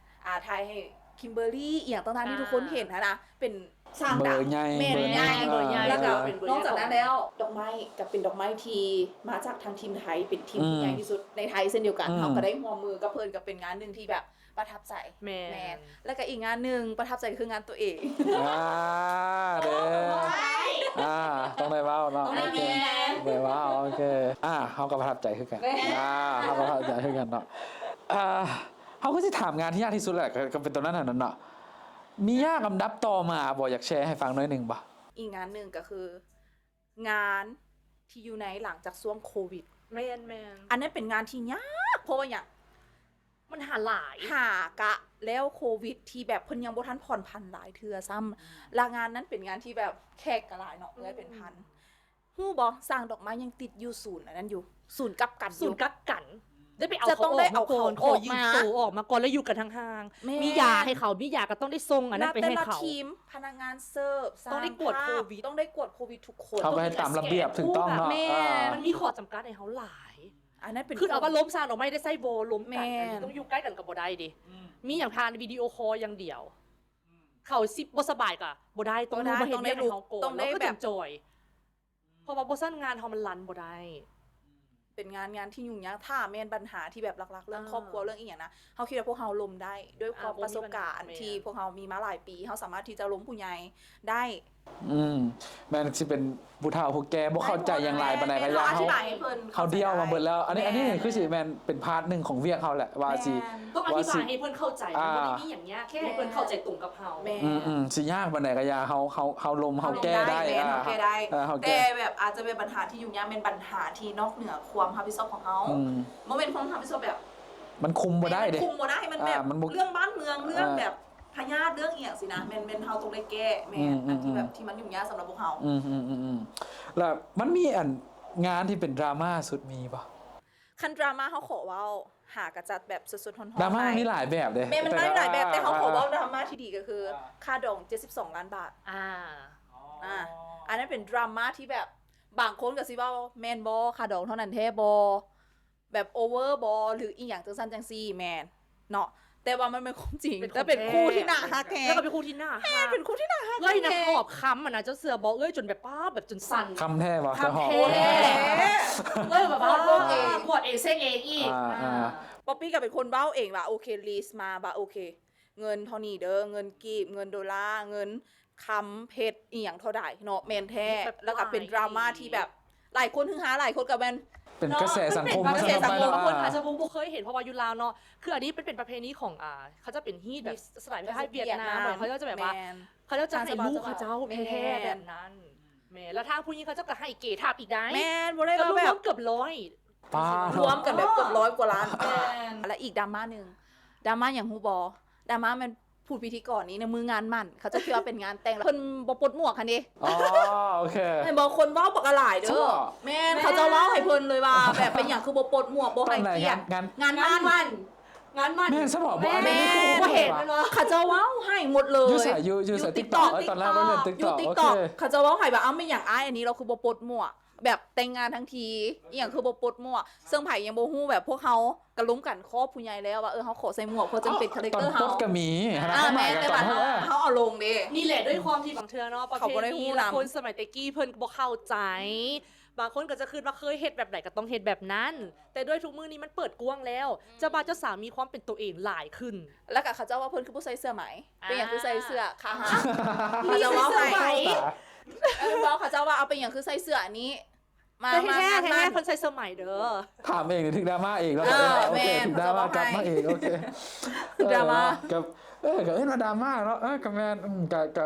ອ່າ ຖ່າຍໃຫ້ຄິມເບີລີ ອີ່ຫຍັງຕ່າງໆ ທີ່ທຸກຄົນເຫັນຫັ້ນນະ ເປັນ ສ້າງດັງ ເບີໃຫຍ່ ແມ່ນ ເບີໃຫຍ່ ເບີໃຫຍ່ ແລ້ວກໍ ເອີ ນອກຈາກນັ້ນແລ້ວ ດອກໄມ້ກໍເປັນດອກໄມ້ທີ່ມາຈາກທາງທີມໄທ ເປັນທີມ ອືມ ທີ່ໃຫຍ່ທີ່ສຸດໃນໄທເຊັ່ນດຽວກັນ ອືມ ເຮົາກໍໄດ້ຮ່ວມມືກັບເພິ່ນ ກໍເປັນງານໜຶ່ງທີ່ແບບປະທັບໃຈ ແມ່ນ ແມ່ນ ແລ້ວກໍອີກງານໜຶ່ງປະທັບໃຈຄືງານຕົວເອງ ອ່າ ເດີ ອ່າ ຕ້ອງໄດ້ເວົ້າເນາະ ຕ້ອງໄດ້ມີ ໂອເຄ ໄດ້ເວົ້າ ໂອເຄ ອ່າ ເຮົາກໍປະທັບໃຈຄືກັນ ແມ່ນ ອ່າ ເຮົາກໍປະທັບໃຈຄືກັນເນາະ ອ່າ ເຮົາຄືຊິຖາມງານທີ່ຍາກທີ່ສຸດແຫຼະ ກໍ ກໍເປັນຕົວນັ້ນຫັ້ນນະເນາະ ມີຍາກລຳດັບຕໍ່ມາບໍ່? ຢາກແຊໃຫ້ຟັງໜ້ອຍໜຶ່ງບໍ່? ອີກງານໜຶ່ງກໍຄື ງານທີ່ຢູ່ໃນຫຼັງຈາກຊ່ວງໂຄວິດ ແມ່ນໆ ອັນນັ້ນເປັນງານທີ່ຍາກ ເພາະວ່າຫຍັງ? ມັນຫາຫຼາຍ ຫາກະແລ້ວໂຄວິດທີ່ແບບເພິ່ນຍັງບໍ່ທັນຜ່ອນຜັນຫຼາຍເທື່ອຊ້ຳ ອືມ ລະງານນັ້ນເປັນງານທີ່ແບບແຂກກໍຫຼາຍເນາະ ອືມ ເອື້ອຍເປັນພັນ ຮູ້ບໍ່? ຊ່າງດອກໄມ້ຍັງຕິດຢູ່ສູນອັນນັ້ນຢູ່ ສູນກັກກັນຢູ່ ສູນກັກກັນ ໄດ້ໄປເອົາເຂົາອອກມາກ່ອນ ຂໍຢືມໂຕອອກມາກ່ອນ ແລ້ວຢູ່ກັນຫ່າງໆ ແມ່ນ ມີຢາໃຫ້ເຂົາ ມີຢາກໍຕ້ອງໄດ້ສົ່ງອັນນັ້ນໄປໃຫ້ເຂົາ ແລະແຕ່ລະທີມ ພະນັກງານເສີບ ຊ່າງພາບ ຕ້ອງໄດ້ກວດໂຄວິດ ຕ້ອງໄດ້ກວດໂຄວິດທຸກຄົນ ເຂົາກໍເຮັດຕາມລະບຽບຖືກຕ້ອງເນາະ ແມ່ນ ອ່າ ມັນມີຂໍ້ຈຳກັດໃຫ້ເຮົາຫຼາຍ ອັນນັ້ນເປັນ ຄືເອົາວ່າລົມ ສ້າງດອກໄມ້ໄດ້ໃຊ້ບໍ່? ລົມກັນ ແມ່ນ ອັນນີ້ຕ້ອງຢູ່ໃກ້ກັນກໍບໍ່ໄດ້ເດ້ ອືມ ມີຫຍັງຜ່ານວິດີໂອຄໍຢ່າງດຽວ ອືມ ເຂົາຊິບໍ່ສະບາຍກໍບໍ່ໄດ້ ຕ້ອງ ບໍ່ໄດ້ ມາເຮັດວຽກໃຫ້ເຮົາກ່ອນ ຕ້ອງໄດ້ ແລ້ວເພິ່ນ ແບບ ຈັ່ງຈ່ອຍ ເພາະວ່າບໍ່ຊັ້ນງານເຮົາມັນລັນບໍ່ໄດ້ ເປັນງານ ງານທີ່ຫຍຸ້ງຍາກ ຖ້າແມ່ນບັນຫາທີ່ແບບຫຼັກໆ ເລື່ອງ ອ່າ ຄອບຄົວ ເລື່ອງອີ່ຫຍັງນະ ເຮົາຄິດວ່າພວກເຮົາລົມໄດ້ ດ້ວຍຄວາມ ອ່າ ປະສົບການ ບໍ່ມີບັນຫາ ທີ່ພວກເຮົາມີມາຫຼາຍປີ ເຮົາສາມາດທີ່ຈະລົມຜູ້ໃຫຍ່ໄດ້ ອືມ ແມ່ນ ຊິເປັນຜູ້ເຖົ້າຜູ້ແກ່ ບໍ່ເຂົ້າໃຈຫຍັງຫຼາຍປານໃດກໍຢ່າ ເຮົາອະທິບາຍໃຫ້ເພິ່ນ ເຮົາ ເຮົາ ເຂົ້າໃຈ ດຽວມາເບິດແລ້ວ ອັນນີ້ ແມ່ນ ອັນນີ້ຄືຊິແມ່ນເປັນພາດໜຶ່ງຂອງວຽກເຮົາແຫຼະ ວ່າຊິ ແມ່ນ ຕ້ອງອະທິບາຍໃຫ້ເພິ່ນເຂົ້າໃຈ ອ່າ ມັນບໍ່ໄດ້ມີຫຍັງຍາກ ແຄ່ໃຫ້ເພິ່ນເຂົ້າໃຈຕົງກັບເຮົາ ແມ່ນ ອືມໆ ຊິຍາກປານໃດກໍຢ່າ ເຮົາ ເຮົາ ເຮົາລົມ ເຮົາແກ້ໄດ້ ເຮົາແກ້ໄດ້ ອ່າ ເຮົາແກ້ໄດ້ ເອີ ເຮົາແກ້ ແຕ່ແບບອາດຈະເປັນບັນຫາທີ່ຫຍຸ້ງຍາກ ແມ່ນບັນຫາທີ່ນອກເໜືອຄວາມຮັບຜິດຊອບຂອງເຮົາ ອືມ ບໍ່ແມ່ນຄວາມຮັບຜິດຊອບແບບ ມັນຄຸມບໍ່ໄດ້ເດ້ ມັນຄຸມບໍ່ໄດ້ ມັນແບບ ອ່າ ມັນບໍ່ ເລື່ອງບ້ານເມືອງ ເລື່ອງ ອ່າ ແບບພະຍາດ ເລື່ອງອີ່ຫຍັງຊີ້ນະ ແມ່ນ ແມ່ນເຮົາຕ້ອງໄດ້ແກ້ ແມ່ນ ອືມໆໆ ອັນທີ່ແບບທີ່ມັນຫຍຸ້ງຍາກສຳລັບພວກເຮົາ ອືມໆໆ ແລ້ວມັນມີອັນງານທີ່ເປັນດຣາມາສຸດມີບໍ່? ຄັນດຣາມາເຮົາຂໍເວົ້າ ຫາກະຈັດແບບສົດໆຮ້ອນໆ ດຣາມາມັນມີຫຼາຍແບບເດ້ ແມ່ນ ມັນມີຫຼາຍແບບ ແຕ່ເຮົາຂໍເວົ້າ ອ່າ ດຣາມາທີ່ດີກໍຄື ອ່າ ຄ່າດອງເຈັດສິບສອງລ້ານບາດ ອ່າ ອ່າ ອັນນັ້ນເປັນດຣາມາທີ່ແບບ ບາງຄົນກໍຊິເວົ້າ ແມ່ນບໍ່? ຄ່າດອງເທົ່ານັ້ນແທ້ບໍ່? ແບບໂອເວີບໍ່ ຫຼືອີ່ຫຍັງຈັ່ງຊັ້ນຈັ່ງຊີ້ ແມ່ນເນາະ ແຕ່ວ່າມັນເປັນຄວາມຈິງ ແຕ່ເປັນຄູ່ທີ່ໜ້າຮັກແຮງ ແລ້ວກໍເປັນຄູ່ທີ່ໜ້າຮັກ ເປັນຄູ່ທີ່ໜ້າຮັກ ເອື້ອຍນະ ຫອບຄຳຫັ້ນນະ ເຈົ້າເຊື່ອບໍ່? ເອື້ອຍຈົນແບບ ປ້າ ແບບຈົນສັ່ນ ຄຳແທ້ບໍ່? ເຈົ້າຫອບ ເອື້ອຍແບບວ່າ ພວດເອງ ເຊັກເອງອີກ. ອາ ອາ ປັອບປີ້ກໍເປັນຄົນເວົ້າເອງວ່າ ໂອເຄ ລິດມາວ່າ ໂອເຄ ເງິນເທົ່ານີ້ເດີ ເງິນກີບ ເງິນໂດລາ ເງິນຄຳເພັດອີ່ຫຍັງເທົ່າໃດເນາະ ແມ່ນແທ້. ແລ້ວກໍເປັນດຣາມາທີ່ແບບຫຼາຍຄົນຮືຮາ ຫຼາຍຄົນກໍແມ່ນ ເປັນກະແສສັງຄົມ ເນາະ ມັນເປັນກະແສສັງຄົມ ຫຼາຍຄົນອາດຈະບໍ່ ບໍ່ເຄີຍເຫັນ ເພາະວ່າຢູ່ລາວເນາະ ຄືອັນນີ້ມັນເປັນປະເພນີຂອງ ອ່າ ເຂົາເຈົ້າເປັນຮີດແບບສະໄຕລ໌ຄ້າຍໆຫວຽດນາມ ເຂົາເຈົ້າຈະແບບວ່າ ເຂົາເຈົ້າຈະໃຫ້ລູກເຂົາເຈົ້າແທ້ໆແບບນັ້ນ. ແມ່ນ ແລ້ວທາງຜູ້ຍິງເຂົາເຈົ້າກໍໃຫ້ເກທັບອີກໄດ໋ ແມ່ນ ບໍ່ໄດ້ວ່າແບບ ເກືອບຮ້ອຍ ປາດ ລວມກັນແບບເກືອບຮ້ອຍກວ່າລ້ານ. ແມ່ນ ແລະ ອີກດຣາມາໜຶ່ງ ດຣາມາຫຍັງຮູ້ບໍ່? ດຣາມາແມ່ນຜູ້ພິທີກອນນີ້ໃນມື້ງານໝັ້ນ ເຂົາເຈົ້າຄິດວ່າເປັນງານແຕ່ງ ແລ້ວເພິ່ນບໍ່ປົດໝວກຫັ້ນເດ. ອໍ ໂອເຄ ແມ່ນບໍ່? ຄົນເວົ້າບັກຫຼາຍເດີ. ແມ່ນ ເຂົາເຈົ້າເວົ້າໃຫ້ເພິ່ນເລີຍວ່າ ແບບເປັນຫຍັງຄືບໍ່ປົດໝວກ ບໍ່ໃຫ້ກຽດ ງານໝັ້ນ ງານໝັ້ນ ແມ່ນຊັ້ນບໍ່? ບໍ່ເຫັນ ເຂົາເຈົ້າເວົ້າໃຫ້ໝົດເລີຍ. ຢູ່ໃສ? ຢູ່ ຢູ່ໃສ? ຕິກຕັອກ ຕອນແລກວ່າເປັນຕິກຕັອກ ຢູ່ຕິກຕັອກ ເຂົາເຈົ້າເວົ້າໃຫ້ວ່າ ເອົ້າ ແມ່ນຫຍັງອ້າຍ ອັນນີ້ລາວຄືບໍ່ປົດໝວກ ແບບແຕ່ງງານທັງທີ ອີ່ຫຍັງຄືບໍ່ປົດໝວກ ເຊິ່ງໃຜຍັງບໍ່ຮູ້ ແບບພວກເຮົາກະລົມກັນຂອບຜູ້ໃຫຍ່ແລ້ວວ່າ ເອີ ເຮົາຂໍໃສ່ໝວກ ເພາະຈັ່ງເປັນຄາແຣັກເຕີເຮົາ. ເອົ້າ ຕອນປົດກໍມີ ອ່າ ແມ່ນ ແຕ່ວ່າເຮົາ ເຮົາເອົາລົງເດ້. ນີ້ແຫຼະ ດ້ວຍຄວາມທີ່ບາງເທື່ອເນາະ ປະເພນີລະຄົນສະໄໝແຕ່ກີ້ເພິ່ນບໍ່ເຂົ້າໃຈ ບາງຄົນກໍຈະຄິດວ່າເຄີຍເຮັດແບບໃດກໍຕ້ອງເຮັດແບບນັ້ນ ແຕ່ດ້ວຍທຸກມື້ນີ້ມັນເປີດກວ້າງແລ້ວ ເຈົ້າບ່າວເຈົ້າສາວມີຄວາມເປັນຕົວເອງຫຼາຍຂຶ້ນ. ແລ້ວກໍເຂົາເຈົ້າວ່າເພິ່ນຄືບໍ່ໃສ່ເສື້ອໄໝ ເປັນຫຍັງຄືໃສ່ເສື້ອຄາຫາ ເຂົາເຈົ້າເວົ້າໃຫ້ ເອີ ເຂົາເຈົ້າວ່າ ເອົາ ເປັນຫຍັງຄືໃສ່ເສື້ອອັນນີ້ ມາ ມາ ງານໝັ້ນ ເພິ່ນໃສ່ເສື້ອໄໝເດີ. ຖາມເອງນີ້ຖືກດຣາມາເອງແລ້ວ. ເອີ ແມ່ນ ຖືກດຣາມາກັບມາເອງ. ໂອເຄ ຖືກດຣາມາ ເອີ ກໍ ເອີ ກໍເອີ້ນວ່າດຣາມາເນາະ. ເອີ ກໍແມ່ນ ອືມ ກໍ ກໍ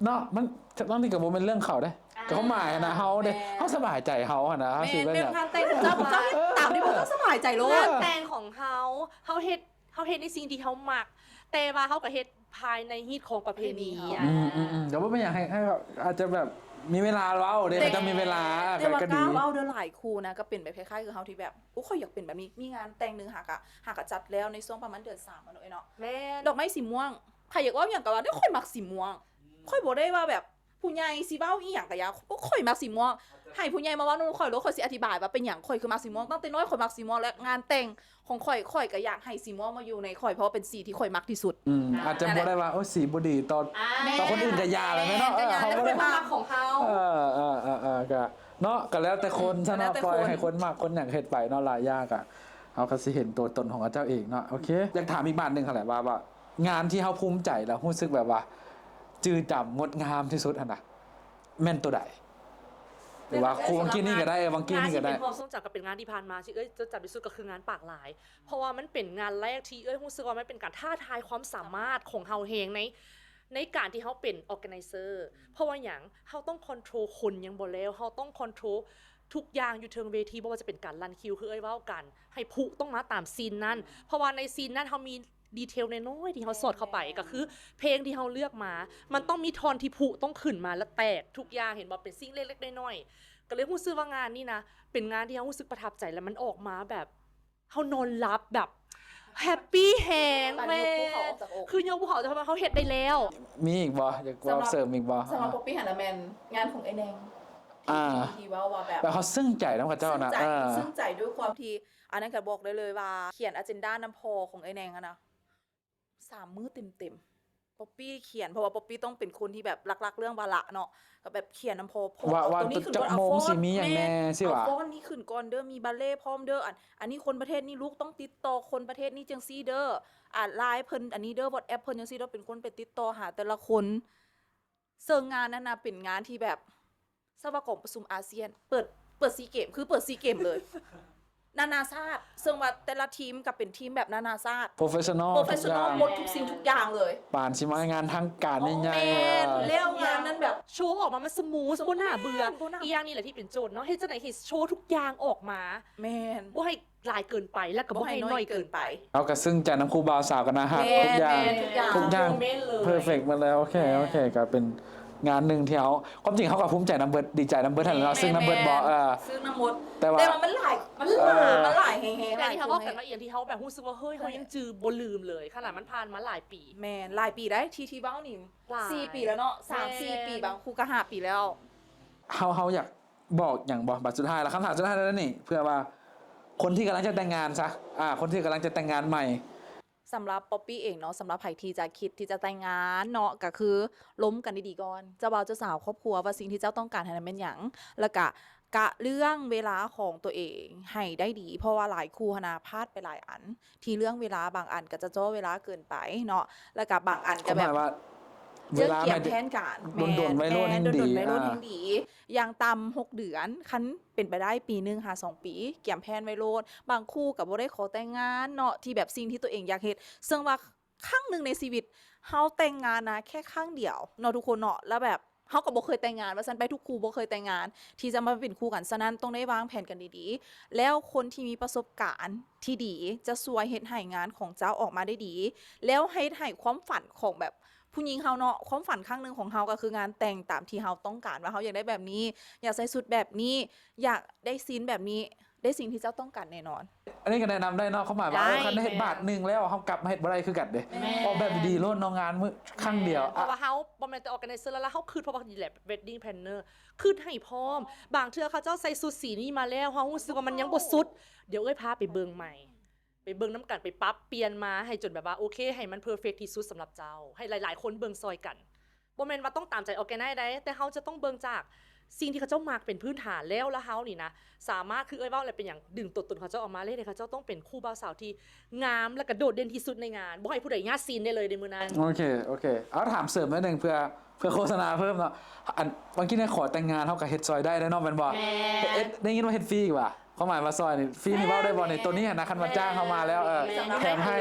ເນາະ ມັນ ທັງທີ່ກໍບໍ່ແມ່ນເລື່ອງເຂົາເດ້ ກໍຄວາມໝາຍຫັ້ນນະ ເຮົາເດ້ ເຮົາສະບາຍໃຈເຮົາຫັ້ນນະ ເຮົາຊິເປັນຫຍັງ ເຈົ້າ ເຈົ້າເຮັດຕາມທີ່ພວກເຈົ້າສະບາຍໃຈໂລດ. ງານແຕ່ງຂອງເຮົາ ເຮົາເຮັດ ເຮົາເຮັດໃນສິ່ງທີ່ເຮົາມັກ ແຕ່ວ່າເຮົາກໍເຮັດພາຍໃນຮີດຄອງປະເພນີ. ອືມໆ ກໍບໍ່ເປັນຫຍັງ ໃຫ້ ໃຫ້ ອາດຈະແບບມີເວລາເວົ້າເດ້ ເຂົາເຈົ້າມີເວລາ ແຕ່ວ່າ ກໍ ກໍດີ ກ້າເວົ້າເດີ. ຫຼາຍຄູ່ນະ ກໍເປັນແບບຄ້າຍໆຄືເຮົາ ທີ່ແບບ ໂອ້ ຂ້ອຍຢາກເປັນແບບນີ້. ມີງານແຕ່ງໜຶ່ງ ຫາກະ ຫາກະຈັດແລ້ວໃນຊ່ວງປະມານເດືອນສາມຫັ້ນເນາະ ແມ່ນ ດອກໄມ້ສີມ່ວງ ໃຜຢາກເວົ້າຫຍັງກໍວ່າ ແຕ່ຂ້ອຍມັກສີມ່ວງ ຂ້ອຍບໍ່ໄດ້ວ່າແບບ ຜູ້ໃຫຍ່ຊິເວົ້າອີ່ຫຍັງກໍຢ່າ ຂ້ອຍມັກສີມ່ວງ ໃຫ້ຜູ້ໃຫຍ່ມາເວົ້ານຳຂ້ອຍໂລດ ຂ້ອຍຊິອະທິບາຍວ່າເປັນຫຍັງຂ້ອຍຄືມັກສີມ່ວງ. ຕັ້ງແຕ່ນ້ອຍຂ້ອຍມັກສີມ່ວງ ແລະ ງານແຕ່ງຂອງຂ້ອຍ ຂ້ອຍກໍຢາກໃຫ້ສີມ່ວງມາຢູ່ໃນຂ້ອຍ ເພາະວ່າເປັນສີທີ່ຂ້ອຍມັກທີ່ສຸດ. ອືມ ອາດຈະບໍ່ໄດ້ວ່າ ໂອ້ຍ ສີບໍ່ດີຕໍ່ ຕໍ່ຄົນອື່ນກໍຢ່າແຫຼະແມ່ເນາະ. ເອີ ເຮົາບໍ່ໄດ້ມັກຂອງເຮົາ. ເອີ ເອີ ເອີ ເອີ ກໍເນາະ ກໍແລ້ວແຕ່ຄົນຊະເນາະ ແລ້ວແຕ່ຄົນ ປ່ອຍໃຫ້ຄົນມັກຄົນຫຍັງເຮັດໄປເນາະ. ຫຼາຍຢ່າງກໍ ເຮົາກໍຊິເຫັນຕົວຕົນຂອງເຂົາເຈົ້າເອງເນາະ. ໂອເຄ ຢາກຖາມອີກບາດໜຶ່ງຫັ້ນແຫຼະວ່າ ວ່າງານທີ່ເຮົາພູມໃຈ ແລ້ວຮູ້ສຶກແບບວ່າຈື່ຈຳງົດງາມທີ່ສຸດຫັ້ນນະ ແມ່ນໂຕໃດ? ຫຼືວ່າ ເອີ ຫວ່າງກີ້ນີ້ກໍໄດ້ ເອີ ຫວ່າງກີ້ນີ້ກໍໄດ້. ງານທີ່ເປັນຄວາມຊົງຈຳ ກໍເປັນງານທີ່ຜ່ານມາທີ່ເອື້ອຍຈະຈຳທີ່ສຸດ ກໍຄືງານປາກລາຍ ເພາະວ່າມັນເປັນງານແລກທີ່ເອື້ອຍຮູ້ສຶກວ່າມັນເປັນການທ້າທາຍຄວາມສາມາດຂອງເຮົາແຮງໃນ ໃນການທີ່ເຮົາເປັນ organizer. ເພາະວ່າຫຍັງ? ເຮົາຕ້ອງ control ຄົນຍັງບໍ່ແລ້ວ ເຮົາຕ້ອງ control ທຸກຢ່າງຢູ່ເທິງເວທີ ບໍ່ວ່າຈະເປັນການລັນຄິວ ຄືເອື້ອຍເວົ້າກັນ ໃຫ້ພລຸຕ້ອງມາຕາມຊີນນັ້ນ ເພາະວ່າໃນຊີນນັ້ນເຮົາມີ detail ນ້ອຍໆທີ່ເຮົາສອດເຂົ້າໄປ ກໍຄືເພງທີ່ເຮົາເລືອກມາ ມັນຕ້ອງມີທ່ອນທີ່ພລຸຕ້ອງຂຶ້ນມາ ແລ້ວແຕກທຸກຢ່າງ ເຫັນບໍ່? ເປັນສິ່ງເລັກໆນ້ອຍໆ ກໍເລີຍຮູ້ສຶກວ່າງານນີ້ນະ ເປັນງານທີ່ເຮົາຮູ້ສຶກປະທັບໃຈ ແລ້ວມັນອອກມາແບບ ເຮົານອນຫຼັບແບບ happy ແຮງ. ແມ່ນ ຄືຍົກພູເຂົາອອກຈາກອົກ ຄືຍົກພູເຂົາອອກຈາກອົກ ເຮົາເຮັດໄດ້ແລ້ວ. ມີອີກບໍ່? ຢາກເວົ້າເສີມອີກບໍ່? ສຳລັບ ສຳລັບ Poppy ຫັ້ນນະ ແມ່ນງານຂອງເອື້ອຍແນງ ອ່າ ທີ່ ທີ່ເວົ້າວ່າແບບ ແບບເຮົາເຊິ່ງໃຈນຳເຂົາເຈົ້ານະ. ເຊິ່ງໃຈ ເອີ ເຊິ່ງໃຈດ້ວຍຄວາມທີ່ ອັນນັ້ນກໍບອກໄດ້ເລີຍວ່າ ຂຽນ agenda ນຳພໍ່ຂອງເອື້ອຍແນງຫັ້ນນະ ສາມມື້ເຕັມໆ Poppy ຂຽນ ເພາະວ່າ Poppy ຕ້ອງເປັນຄົນທີ່ແບບລັກໆເລື່ອງວາລະເນາະ ກໍແບບຂຽນນຳພໍ່ ພໍ່ ວ່າ ວ່າ ເອົາໂຕນີ້ຂຶ້ນກ່ອນ ຈັກໂມງ ເອົາຟອນ ຊິມີຫຍັງແນ່ ແມ່ນ ຊິວ່າ ເອົາຟອນນີ້ຂຶ້ນກ່ອນເດີ ມີບາເລພ້ອມເດີ ອັນ ອັນນີ້ຄົນປະເທດນີ້ ລູກຕ້ອງຕິດຕໍ່ຄົນປະເທດນີ້ຈັ່ງຊີ້ເດີ ອ່າ LINE ເພິ່ນອັນນີ້ເດີ WhatsApp ເພິ່ນຈັ່ງຊີ້ເດີ ເປັນຄົນໄປຕິດຕໍ່ຫາແຕ່ລະຄົນ. ເຊິ່ງງານນັ້ນນະເປັນງານທີ່ແບບ ຊາວວ່າກອງປະຊຸມອາຊຽນ ເປີດ ເປີດຊີເກມ ຄືເປີດຊີເກມເລີຍ ນານາຊາດ ເຊິ່ງວ່າແຕ່ລະທີມກໍເປັນທີມແບບນານາຊາດ professional professional ທຸກຢ່າງ ໝົດທຸກສິ່ງທຸກຢ່າງເລີຍ ປານຊິມາໃນງານທາງການໃຫຍ່ໆ. ແມ່ນ ແລ້ວງານນັ້ນແບບໂຊອອກມາມັນສະມູດ ບໍ່ໜ້າເບື່ອ. ແມ່ນ ບໍ່ໜ້າ ອີກຢ່າງນີ້ແຫຼະທີ່ເປັນໂຈດເນາະ ເຮັດຈັ່ງໃດເຮັດໂຊທຸກຢ່າງອອກມາ ແມ່ນ ບໍ່ໃຫ້ ຫຼາຍເກີນໄປ ແລ້ວກໍບໍ່ໃຫ້ໜ້ອຍເກີນໄປ. ເຮົາກໍເຊິ່ງໃຈນຳຄູ່ບ່າວສາວກັນນະ ຮັກ ແມ່ນ ທຸກຢ່າງ ແມ່ນ ທຸກຢ່າງ ທຸກຢ່າງ perfect ໝົດແລ້ວ. ໂອເຄ ແມ່ນ ໂອເຄ ກໍເປັນງານໜຶ່ງທີ່ເຮົາ ຄວາມຈິງເຮົາກໍພູມໃຈນຳເບິດ ດີໃຈນຳເບິດຫັ້ນແຫຼະເນາະ ແມ່ນ ຊຶ່ງນຳເບິດບໍ່ ແມ່ນ ເອີ ຊຶ່ງນຳໝົດ ແຕ່ວ່າ ແຕ່ວ່າມັນຫຼາຍ ມັນຫຼາຍ ເອີ ມັນຫຼາຍແຮງໆ ຢ່າງທີ່ເຮົາເວົ້າກັນວ່າ ຢ່າງທີ່ເຮົາແບບຮູ້ສຶກວ່າ ເຮີ້ຍ ເຮົາຍັງຈື່ບໍ່ລືມເລີຍ ຂະໜາດມັນຜ່ານມາຫຼາຍປີ. ແມ່ນ ຫຼາຍປີໄດ໋ ທີ່ ທີ່ເວົ້ານີ້ ຫຼາຍ ສີ່ປີແລ້ວເນາະ ສາມສີ່ ແມ່ນ ປີ ບາງຄູ່ກໍຫ້າປີແລ້ວ. ເຮົາ ເຮົາຢາກ ບອກຫຍັງບໍ່? ບາດສຸດທ້າຍລະ ຄຳຖາມສຸດທ້າຍແລ້ວນີ້ ເພື່ອວ່າຄົນທີ່ກຳລັງຈະແຕ່ງງານຊະ ອ່າ ຄົນທີ່ກຳລັງຈະແຕ່ງງານໃໝ່ ສຳລັບປັອບປີ້ເອງເນາະ ສຳລັບໃຜທີ່ຈະຄິດທີ່ຈະແຕ່ງງານເນາະ ກະຄືລົມກັນດີໆກ່ອນ ເຈົ້າບ່າວເຈົ້າສາວ ຄອບຄົວ ວ່າສິ່ງທີ່ເຈົ້າຕ້ອງການຫັ້ນນະແມ່ນຫຍັງ ແລ້ວກະກະເລື່ອງເວລາຂອງຕົວເອງໃຫ້ໄດ້ດີ ເພາະວ່າຫຼາຍຄູ່ຫັ້ນນະພາດໄປຫຼາຍອັນ ທີ່ເລື່ອງເວລາ ບາງອັນກະຈະເຈາະເວລາເກີນໄປເນາະ ແລ້ວກະບາງອັນກະແບບ ຄວາມໝາຍວ່າ ເລື່ອງກຽມແຜນການ ເວລາແມ່ນ ແມ່ນ ດົນໆໄວໂລດແຮ່ງດີ ດົນໆໄວໂລດແຮ່ງດີ ອ່າ ຢ່າງຕ່ຳຫົກເດືອນ ຄັນເປັນໄປໄດ້ປີໜຶ່ງຫາສອງປີ ກຽມແຜນໄວ້ໂລດ ບາງຄູ່ກະບໍ່ໄດ້ຂໍແຕ່ງງານເນາະ ທີ່ແບບສິ່ງທີ່ຕົວເອງຢາກເຮັດ ເຊິ່ງວ່າຄັ້ງໜຶ່ງໃນຊີວິດ ເຮົາແຕ່ງງານນະແຄ່ຄັ້ງດຽວເນາະທຸກຄົນເນາະ ແລ້ວແບບເຮົາກະບໍ່ເຄີຍແຕ່ງງານ ວ່າຊັ້ນໄປ ທຸກຄູ່ບໍ່ເຄີຍແຕ່ງງານ ທີ່ຈະມາເປັນຄູ່ກັນ ສະນັ້ນຕ້ອງໄດ້ວາງແຜນກັນດີໆ ແລ້ວຄົນທີ່ມີປະສົບການທີ່ດີ ຈະຊ່ວຍເຮັດໃຫ້ງານຂອງເຈົ້າອອກມາໄດ້ດີ ແລ້ວເຮັດໃຫ້ຄວາມຝັນຂອງແບບ ຜູ້ຍິງເຮົາເນາະ ຄວາມຝັນຄັ້ງໜຶ່ງຂອງເຮົາກະຄືງານແຕ່ງຕາມທີ່ເຮົາຕ້ອງການ ວ່າເຮົາຢາກໄດ້ແບບນີ້ ຢາກໃສ່ຊຸດແບບນີ້ ຢາກໄດ້ຊີນແບບນີ້ ໄດ້ສິ່ງທີ່ເຈົ້າຕ້ອງການແນ່ນອນ. ອັນນີ້ກະແນະນຳໄດ້ເນາະ ຄວາມໝາຍວ່າ ໄດ້ ເອີ ຄັນໄດ້ເຮັດບາດໜຶ່ງແລ້ວ ເຮົາກັບມາເຮັດບໍ່ໄດ້ຄືກັນເດ້ ແມ່ນ ອອກແບບດີໆໂລດເນາະ ງານມື້ຄັ້ງດຽວ ແມ່ນ ເພາະວ່າເຮົາບໍ່ແມ່ນແຕ່ organizer ແລ້ວ ເຮົາຄຶດ ເພາະວ່າແຫຼະ wedding planner ຄຶດໃຫ້ພ້ອມ ບາງເທື່ອເຂົາເຈົ້າໃສ່ຊຸດສີນີ້ມາແລ້ວ ເຮົາຮູ້ສຶກວ່າມັນຍັງບໍ່ສຸດ ດຽວເອື້ອຍພາໄປເບິ່ງໃໝ່ ໄປເບິ່ງນຳກັນ ໄປປັບປ່ຽນມາໃຫ້ຈົນແບບວ່າໂອເຄ ໃຫ້ມັນ perfect ທີ່ສຸດສຳລັບເຈົ້າ ໃຫ້ຫຼາຍໆຄົນເບິ່ງຊ່ອຍກັນ ບໍ່ແມ່ນວ່າຕ້ອງຕາມໃຈ organize ໃດ ແຕ່ເຮົາຈະຕ້ອງເບິ່ງຈາກສິ່ງທີ່ເຂົາເຈົ້າມັກເປັນພື້ນຖານແລ້ວ ແລ້ວເຮົານີ້ນະ ສາມາດ ຄືເອື້ອຍເວົ້າແຫຼະ ເປັນຫຍັງດຶງຕົວຕົນເຂົາເຈົ້າອອກມາ ເຮັດໃຫ້ເຂົາເຈົ້າຕ້ອງເປັນຄູ່ບ່າວສາວທີ່ງາມ ແລະກະໂດດເດັ່ນທີ່ສຸດໃນງານ ບໍ່ໃຫ້ຜູ້ໃດຍາດຊີນໄດ້ເລີຍໃນມື້ນັ້ນ. ໂອເຄ ໂອເຄ ເອົາ ຖາມເສີມໜ້ອຍໜຶ່ງ ເພື່ອ ເພື່ອໂຄສະນາເພີ່ມເນາະ ອັນ ບາງທີແນວຂໍແຕ່ງງານ ເຮົາກະເຮັດຊ່ອຍໄດ້ເດ້ເນາະ ແມ່ນບໍ່? ແມ່ນ ເຮັດ ໄດ້ຍິນວ່າເຮັດຟຣີຫວາ? ຄວາມໝາຍວ່າຊ່ອຍນີ້ ຟຣີນີ້ເວົ້າໄດ້ບໍ່ນີ້? ໂຕນີ້ຫັ້ນນະ ຄັນວ່າຈ້າງເຮົາມາແລ້ວ ເອີ ແຖມໃຫ້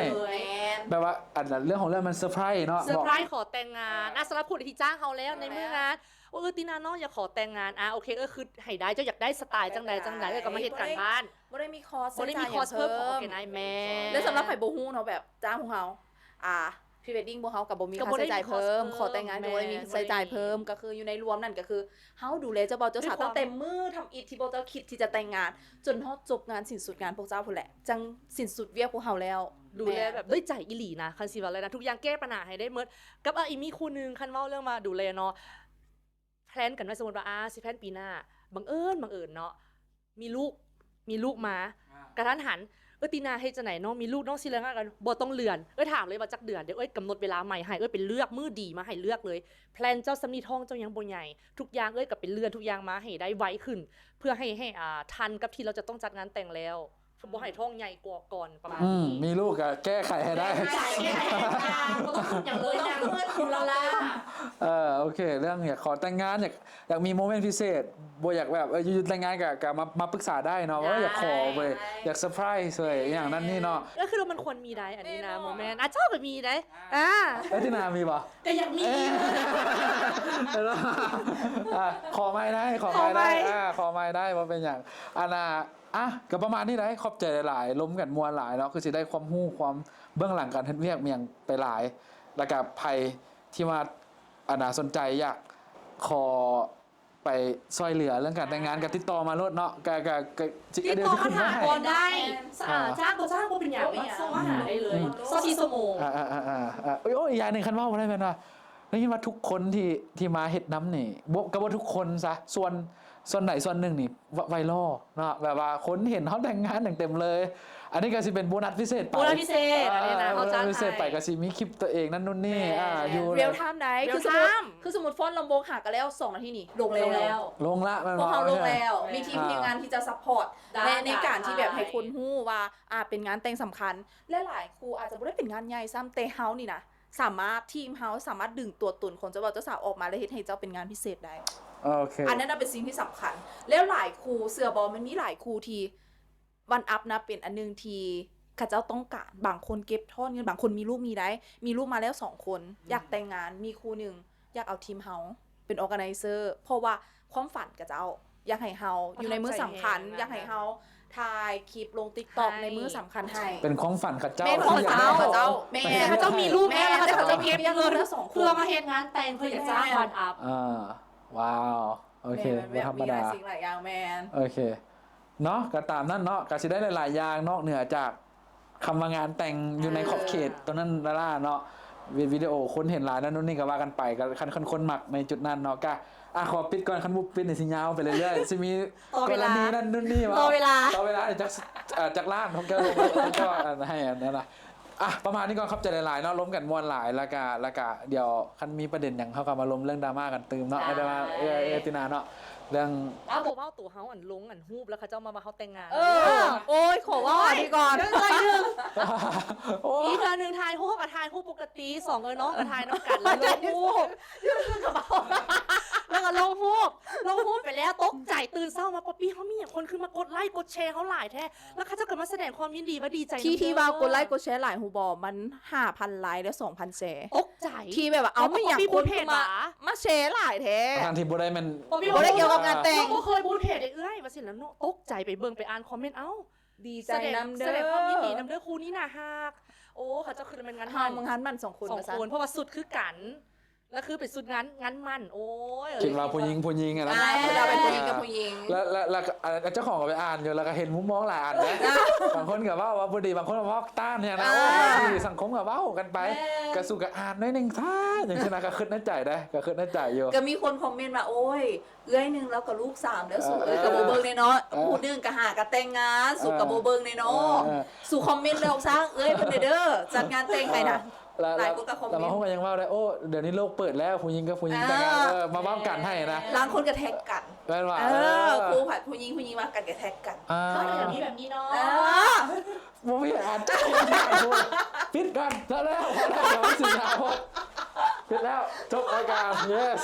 ແບບວ່າ ອັນ ເລື່ອງຂອງເລື່ອງມັນເຊີໄພຣສ໌ເນາະ ເຊີໄພຣສ໌ ຂໍແຕ່ງງານ ອ່າ ສຳລັບຜູ້ທີ່ຈ້າງເຮົາແລ້ວໃນມື້ງານ ໂອ້ ເອື້ອຍຕີນາ ນ້ອງຢາກຂໍແຕ່ງງານ ອ່າ ໂອເຄ ເອື້ອຍຄຶດໃຫ້ໄດ້ ເຈົ້າຢາກໄດ້ສະໄຕລ໌ຈັ່ງໃດຈັ່ງໃດ ເອື້ອຍກະມາເຮັດການບ້ານ ບໍ່ໄດ້ມີຄອສ ບໍ່ໄດ້ມີຄອສເພີ່ມ ຂອງ organize ແມ່ນ ແລະສຳລັບໃຜບໍ່ຮູ້ເນາະ ແບບຈ້າງພວກເຮົາ ອ່າ pre wedding ພວກເຮົາກະບໍ່ມີຄ່າໃຊ້ຈ່າຍເພີ່ມ ຂໍແຕ່ງງານກະບໍ່ໄດ້ມີຄ່າໃຊ້ຈ່າຍເພີ່ມ ກະຄືຢູ່ໃນລວມນັ້ນກະຄື ເຮົາດູແລເຈົ້າບ່າວເຈົ້າສາວ ຕັ້ງແຕ່ມື້ທຳອິດທີ່ພວກເຈົ້າຄິດທີ່ຈະແຕ່ງງານ ຈົນຮອດຈົບງານສິ້ນສຸດງານພວກເຈົ້າພຸ້ນແຫຼະ ຈັ່ງສິ້ນສຸດວຽກພວກເຮົາແລ້ວ ດູແລແບບດ້ວຍໃຈອີ່ຫຼີນະ ຄັນຊິເວົ້າແລ້ວນະ ທຸກຢ່າງແກ້ປັນຫາໃຫ້ໄດ້ໝົດ ກັບ ອາ ອີ່ມີຄູ່ໜຶ່ງ ຄັນເວົ້າເລື່ອງວ່າດູແລເນາະ ແພລນກັນໄວ້ ສົມມຸດວ່າ ອາ ຊິແພລນປີໜ້າ ບັງເອີນ ບັງເອີນເນາະ ມີລູກ ມີລູກມາ ກະທັນຫັນ ເອີຍ ຕີນາ ເຮັດຈັ່ງໃດ ນ້ອງມີລູກ ນ້ອງຊິເລື່ອນງານ ບໍ່ຕ້ອງເລື່ອນ ເອີຍ ຖາມເລີຍວ່າຈັກເດືອນ ດຽວເອີຍກຳນົດເວລາໃໝ່ໃຫ້ ເອີຍໄປເລືອກມື້ດີມາໃຫ້ເລືອກເລີຍ ແພລນເຈົ້າສ່ຳນີ້ ທ້ອງເຈົ້າຍັງບໍ່ໃຫຍ່ ທຸກຢ່າງເອີຍກະໄປເລື່ອນທຸກຢ່າງມາໃຫ້ໄດ້ໄວຂຶ້ນ ເພື່ອໃຫ້ ໃຫ້ ອ່າ ທັນກັບທີ່ລາວຈະຕ້ອງຈັດງານແຕ່ງແລ້ວ ບໍ່ໃຫ້ທ້ອງໃຫຍ່ກວ່າກ່ອນປະມານນີ້ ອືມ ມີລູກກະແກ້ໄຂໃຫ້ໄດ້ ແກ້ໄຂ ບໍ່ຕ້ອງຄິດຫຍັງເລີຍ ບໍ່ຕ້ອງຄິດ ເອີ ໂອເຄ ເລື່ອງຢາກຂໍແຕ່ງງານ ຢາກ ຢາກມີໂມເມັນພິເສດ ບໍ່ຢາກແບບ ເອີ ຢູ່ໆແຕ່ງງານກະ ກະມາ ມາປຶກສາໄດ້ເນາະ ວ່າຢາກຂໍເວີຍ ຢາກເຊີໄພຣສ໌ເວີຍ ອີ່ຫຍັງນັ້ນນີ້ເນາະ ເອີ ຄືມັນຄວນມີໄດ໋ ອັນນີ້ນະ ໂມເມັນ ອາ ເຈົ້າກະມີໄດ໋ ອາ ເອີຍ ຕີນາມີບໍ່? ກະຢາກມີ ເອີ ຂໍໃໝ່ໄດ້ ຂໍໃໝ່ໄດ້ ຂໍໃໝ່ ອາ ຂໍໃໝ່ໄດ້ ບໍ່ເປັນຫຍັງ ອັນນ່າ ອ່ະ ກະປະມານນີ້ໄດ໋ ຂອບໃຈຫຼາຍໆ ລົມກັນມ່ວນຫຼາຍເນາະ ຄືຊິໄດ້ຄວາມຮູ້ ຄວາມເບື້ອງຫຼັງການເຮັດວຽກມີຫຍັງໄປຫຼາຍ ແລ້ວກະໃຜທີ່ວ່າ ອັນນ່າ ສົນໃຈຢາກຂໍໄປຊ່ວຍເຫຼືອເລື່ອງການແຕ່ງງານ ກະຕິດຕໍ່ມາໂລດເນາະ ກະ ກະ ກະ ຕິດຕໍ່ມາຖາມກ່ອນໄດ້ ອາ ຈ້າງບໍ່ຈ້າງບໍ່ເປັນຫຍັງ ສົ່ງມາຫາໄດ້ເລີຍ ຊາວສີ່ຊົ່ວໂມງ ອາ ໂອ້ຍ ອີກຢ່າງໜຶ່ງ ຄັນເວົ້າບໍ່ໄດ້ແມ່ນວ່າ ໄດ້ຍິນວ່າທຸກຄົນທີ່ ທີ່ມາເຮັດນຳນີ້ ບໍ່ ກະບໍ່ທຸກຄົນຊະ ສ່ວນ ສ່ວນໃດສ່ວນໜຶ່ງນີ້ ໄວ ໄວຣັລເນາະ ແບບວ່າຄົນເຫັນເຮົາແຕ່ງງານຫຍັງເຕັມເລີຍ ອັນນີ້ກະຊິເປັນໂບນັດພິເສດໄປ ໂບນັດພິເສດ ເອີ ອັນນີ້ນະ ເຮົາຈັດໃຫ້ ໂບນັດພິເສດໄປ ກະຊິມີຄລິບຕົວເອງນັ້ນນູ້ນນີ້ ແມ່ນ ອ່າ ຢູ່ real time ໄດ໋ ຄືສົມມຸດ ຄືສົມມຸດຟ້ອນລຳໂພງຫາກະແລ້ວ ສອງນາທີນີ້ ລົງແລ້ວ ລົງລະ ແມ່ນບໍ່? ພວກເຮົາລົງແລ້ວ ມີທີມ ອ່າ ທີມງານທີ່ຈະ support ໃນ ໃນການທີ່ແບບໃຫ້ຄົນຮູ້ວ່າ ອ່າ ເປັນງານແຕ່ງສຳຄັນ ແລະຫຼາຍຄູ່ອາດຈະບໍ່ໄດ້ເປັນງານໃຫຍ່ຊ້ຳ ແຕ່ເຮົານີ້ນະ ສາມາດ ທີມເຮົາສາມາດດຶງຕົວຕົນຂອງເຈົ້າບ່າວເຈົ້າສາວອອກມາ ແລະເຮັດໃຫ້ເຈົ້າເປັນງານພິເສດໄດ້ ໂອເຄ ອັນນັ້ນນະເປັນສິ່ງທີ່ສຳຄັນ ແລ້ວຫຼາຍຄູ່ ເຊື່ອບໍ່ ມັນມີຫຼາຍຄູ່ທີ່ ວັນອັບນະ ເປັນອັນໜຶ່ງທີ່ເຂົາເຈົ້າຕ້ອງການ ບາງຄົນເກັບທອນເງິນ ບາງຄົນມີລູກມີໄດ໋ ມີລູກມາແລ້ວສອງຄົນ ອືມ ຢາກແຕ່ງງານ ມີຄູ່ໜຶ່ງ ຢາກເອົາທີມເຮົາເປັນ organizer ເພາະວ່າຄວາມຝັນເຂົາເຈົ້າ ຢາກໃຫ້ເຮົາຢູ່ໃນມື້ສຳຄັນ ຢາກໃຫ້ເຮົາຖ່າຍຄລິບລົງ TikTok ໃນມື້ສຳຄັນໃຫ້ ເປັນຄວາມຝັນເຂົາເຈົ້າ ແມ່ນຄວາມຝັນເຂົາເຈົ້າ ແມ່ນ ເຂົາເຈົ້າມີລູກແລ້ວ ແລ້ວເຂົາເຈົ້າເກັບເງິນເພື່ອມາເຮັດງານແຕ່ງ ເພື່ອຢາກຈ້າງວັນອັບ ອ່າ ວ້າວ ໂອເຄ ບໍ່ທຳມະດາ ມີຫຼາຍສິ່ງຫຼາຍຢ່າງ ແມ່ນ ໂອເຄ ເນາະ ກະຕາມນັ້ນເນາະ ກະຊິໄດ້ຫຼາຍໆຢ່າງ ນອກເໜືອຈາກຄຳວ່າງານແຕ່ງຢູ່ໃນຂອບເຂດ ອ່າ ໂຕນັ້ນລະລະເນາະ ວິ ວິດີໂອຄົນເຫັນຫຼາຍນັ້ນໂນ່ນນີ້ກະວ່າກັນໄປ ກະຄັນ ຄັນຄົນມັກໃນຈຸດນັ້ນເນາະ ກະ ອ່ະ ຂໍປິດກ່ອນ ຄັນບໍ່ປິດນີ້ຊິຍາວໄປເລື້ອຍໆ ຊິມີກໍລະນີນັ້ນໂນ່ນນີ້ ຕໍ່ເວລາ ຕໍ່ເວລາຈັກ ຈັກລ້ານຂອງເຈົ້າ ເຈົ້າໃຫ້ອັນນັ້ນນະ ອ່ະ ປະມານນີ້ກ່ອນ ຂອບໃຈຫຼາຍໆເນາະ ລົມກັນມ່ວນຫຼາຍ ແລ້ວກະ ແລ້ວກະດຽວຄັນມີປະເດັນຫຍັງ ເຮົາກໍມາລົມເລື່ອງດຣາມາກັນຕື່ມເນາະ ໄດ້ ໄດ້ວ່າ ເອີ ເອີ ຕິນາເນາະ ເລື່ອງ ອ້າວ ບໍ່ເວົ້າໂຕເຮົາ ອັນ ລົງ ອັນ ຮູບ ແລ້ວເຂົາເຈົ້າມາວ່າເຮົາແຕ່ງງານ ເອີ ໂອ້ຍ ຂໍເວົ້າອັນນີ້ກ່ອນ ເລື່ອງໜຶ່ງ ໂອ້ຍ ອີກເທື່ອໜຶ່ງ ຖ່າຍຮູບກໍຖ່າຍຮູບປົກກະຕິ ສອງເອີນ້ອງກໍຖ່າຍນຳກັນ ແລ້ວລົງຮູບ ແລ້ວກໍລົງຮູບ ລົງຮູບໄປແລ້ວ ຕົກໃຈ ຕື່ນເຊົ້າມາ ປອບປີ້ ເຮົາມີຫຍັງ ຄົນຄືມາກົດໄລກົດແຊເຮົາຫຼາຍແທ້ ແລ້ວເຂົາເຈົ້າກໍມາສະແດງຄວາມຍິນດີວ່າດີໃຈນຳ ທີ່ ທີ່ວ່າກົດໄລກົດແຊຫຼາຍ ຮູ້ບໍ່ ມັນຫ້າພັນໄລ ແລ້ວ ສອງພັນແຊ ຕົກໃຈ ທີ່ແບບວ່າ ເອົາ ມັນຫຍັງ ຄົນຄືມາ ມາແຊຫຼາຍແທ້ ທັງທີ່ບໍ່ໄດ້ແມ່ນ ບໍ່ໄດ້ກ່ຽວກັບງານແຕ່ງ ບໍ່ເຄີຍບູດເພຈເອື້ອຍ ວ່າຊີ້ແລ້ວເນາະ ຕົກໃຈ ໄປເບິ່ງໄປອ່ານຄອມເມັນ ເອົ້າ ດີໃຈນຳເດີ ສະແດງຄວາມຍິນດີນຳເດີ ຄູ່ນີ້ໜ້າຮັກ ໂອ້ ເຂົາເຈົ້າຄືແມ່ນງານໝັ້ນ ເຂົາເຈົ້າງານໝັ້ນສອງຄົນ ສອງຄົນ ວ່າຊັ້ນ ເພາະວ່າຊຸດຄືກັນ ແລ້ວຄືເປັນຊຸດງານ ງານໝັ້ນ ໂອ້ຍ ຄິດວ່າຜູ້ຍິງ ຜູ້ຍິງຫັ້ນນະ ອ່າ ຄິດວ່າເປັນຜູ້ຍິງກັບຜູ້ຍິງ ແລ້ວ ແລ້ວ ແລ້ວ ເຈົ້າຂອງກໍໄປອ່ານຢູ່ ແລ້ວກໍເຫັນມຸມມອງຫຼາຍອັນເດ້ ບາງຄົນກໍເວົ້າວ່າບໍ່ດີ ບາງຄົນກໍເວົ້າຕ້ານນີ້ນະ ອ່າ ໂອ້ຍ ສັງຄົມກໍເວົ້າກັນໄປ ແມ່ນ ກໍສູ່ກໍອ່ານໜ້ອຍໜຶ່ງຊະ ຈັ່ງຊີ້ນະ ກໍຄິດໃນໃຈເດ້ ກໍຄິດໃນໃຈຢູ່ ກໍມີຄົນຄອມເມັນວ່າ ໂອ້ຍ ເອື້ອຍໜຶ່ງລາວກໍລູກສາມແລ້ວ ເອີ ສູເອື້ອຍກໍບໍ່ເບິ່ງແນ່ເນາະ ເອີ ຜູ້ໜຶ່ງກໍຫາກັນແຕ່ງງານ ເອີ ສູກໍບໍ່ເບິ່ງແນ່ເນາະ ເອີ ເອີ ສູຄອມເມັນບອກຊະເອື້ອຍເພິ່ນແດ່ເດີ ຈັດງານແຕ່ງໃຫ້ນະ ແລ້ວ ຫຼາຍຄົນກໍຄອມເມັນ ແລ້ວບາງຄົນກໍຍັງເວົ້າໄດ້ ໂອ້ ດຽວນີ້ໂລກເປີດແລ້ວ ຜູ້ຍິງກັບຜູ້ຍິງແຕ່ງງານ ເອີ ເອີ ມາເວົ້າກັນໃຫ້ນະ ລາງຄົນກໍແທັກກັນ ແມ່ນວ່າ ເອີ ເອີ ຄູ່ພັນຜູ້ຍິງ ຜູ້ຍິງວ່າກັນກໍແທັກກັນ ອ່າ ເຂົາກໍຢາກມີແບບນີ້ເນາະ ເອີ ບໍ່ມີອັນ ປິດກ່ອນ ແລ້ວ ແລ້ວ ແລ້ວ ເສຍເວລາ ປິດແລ້ວ ຈົບລາຍການ yes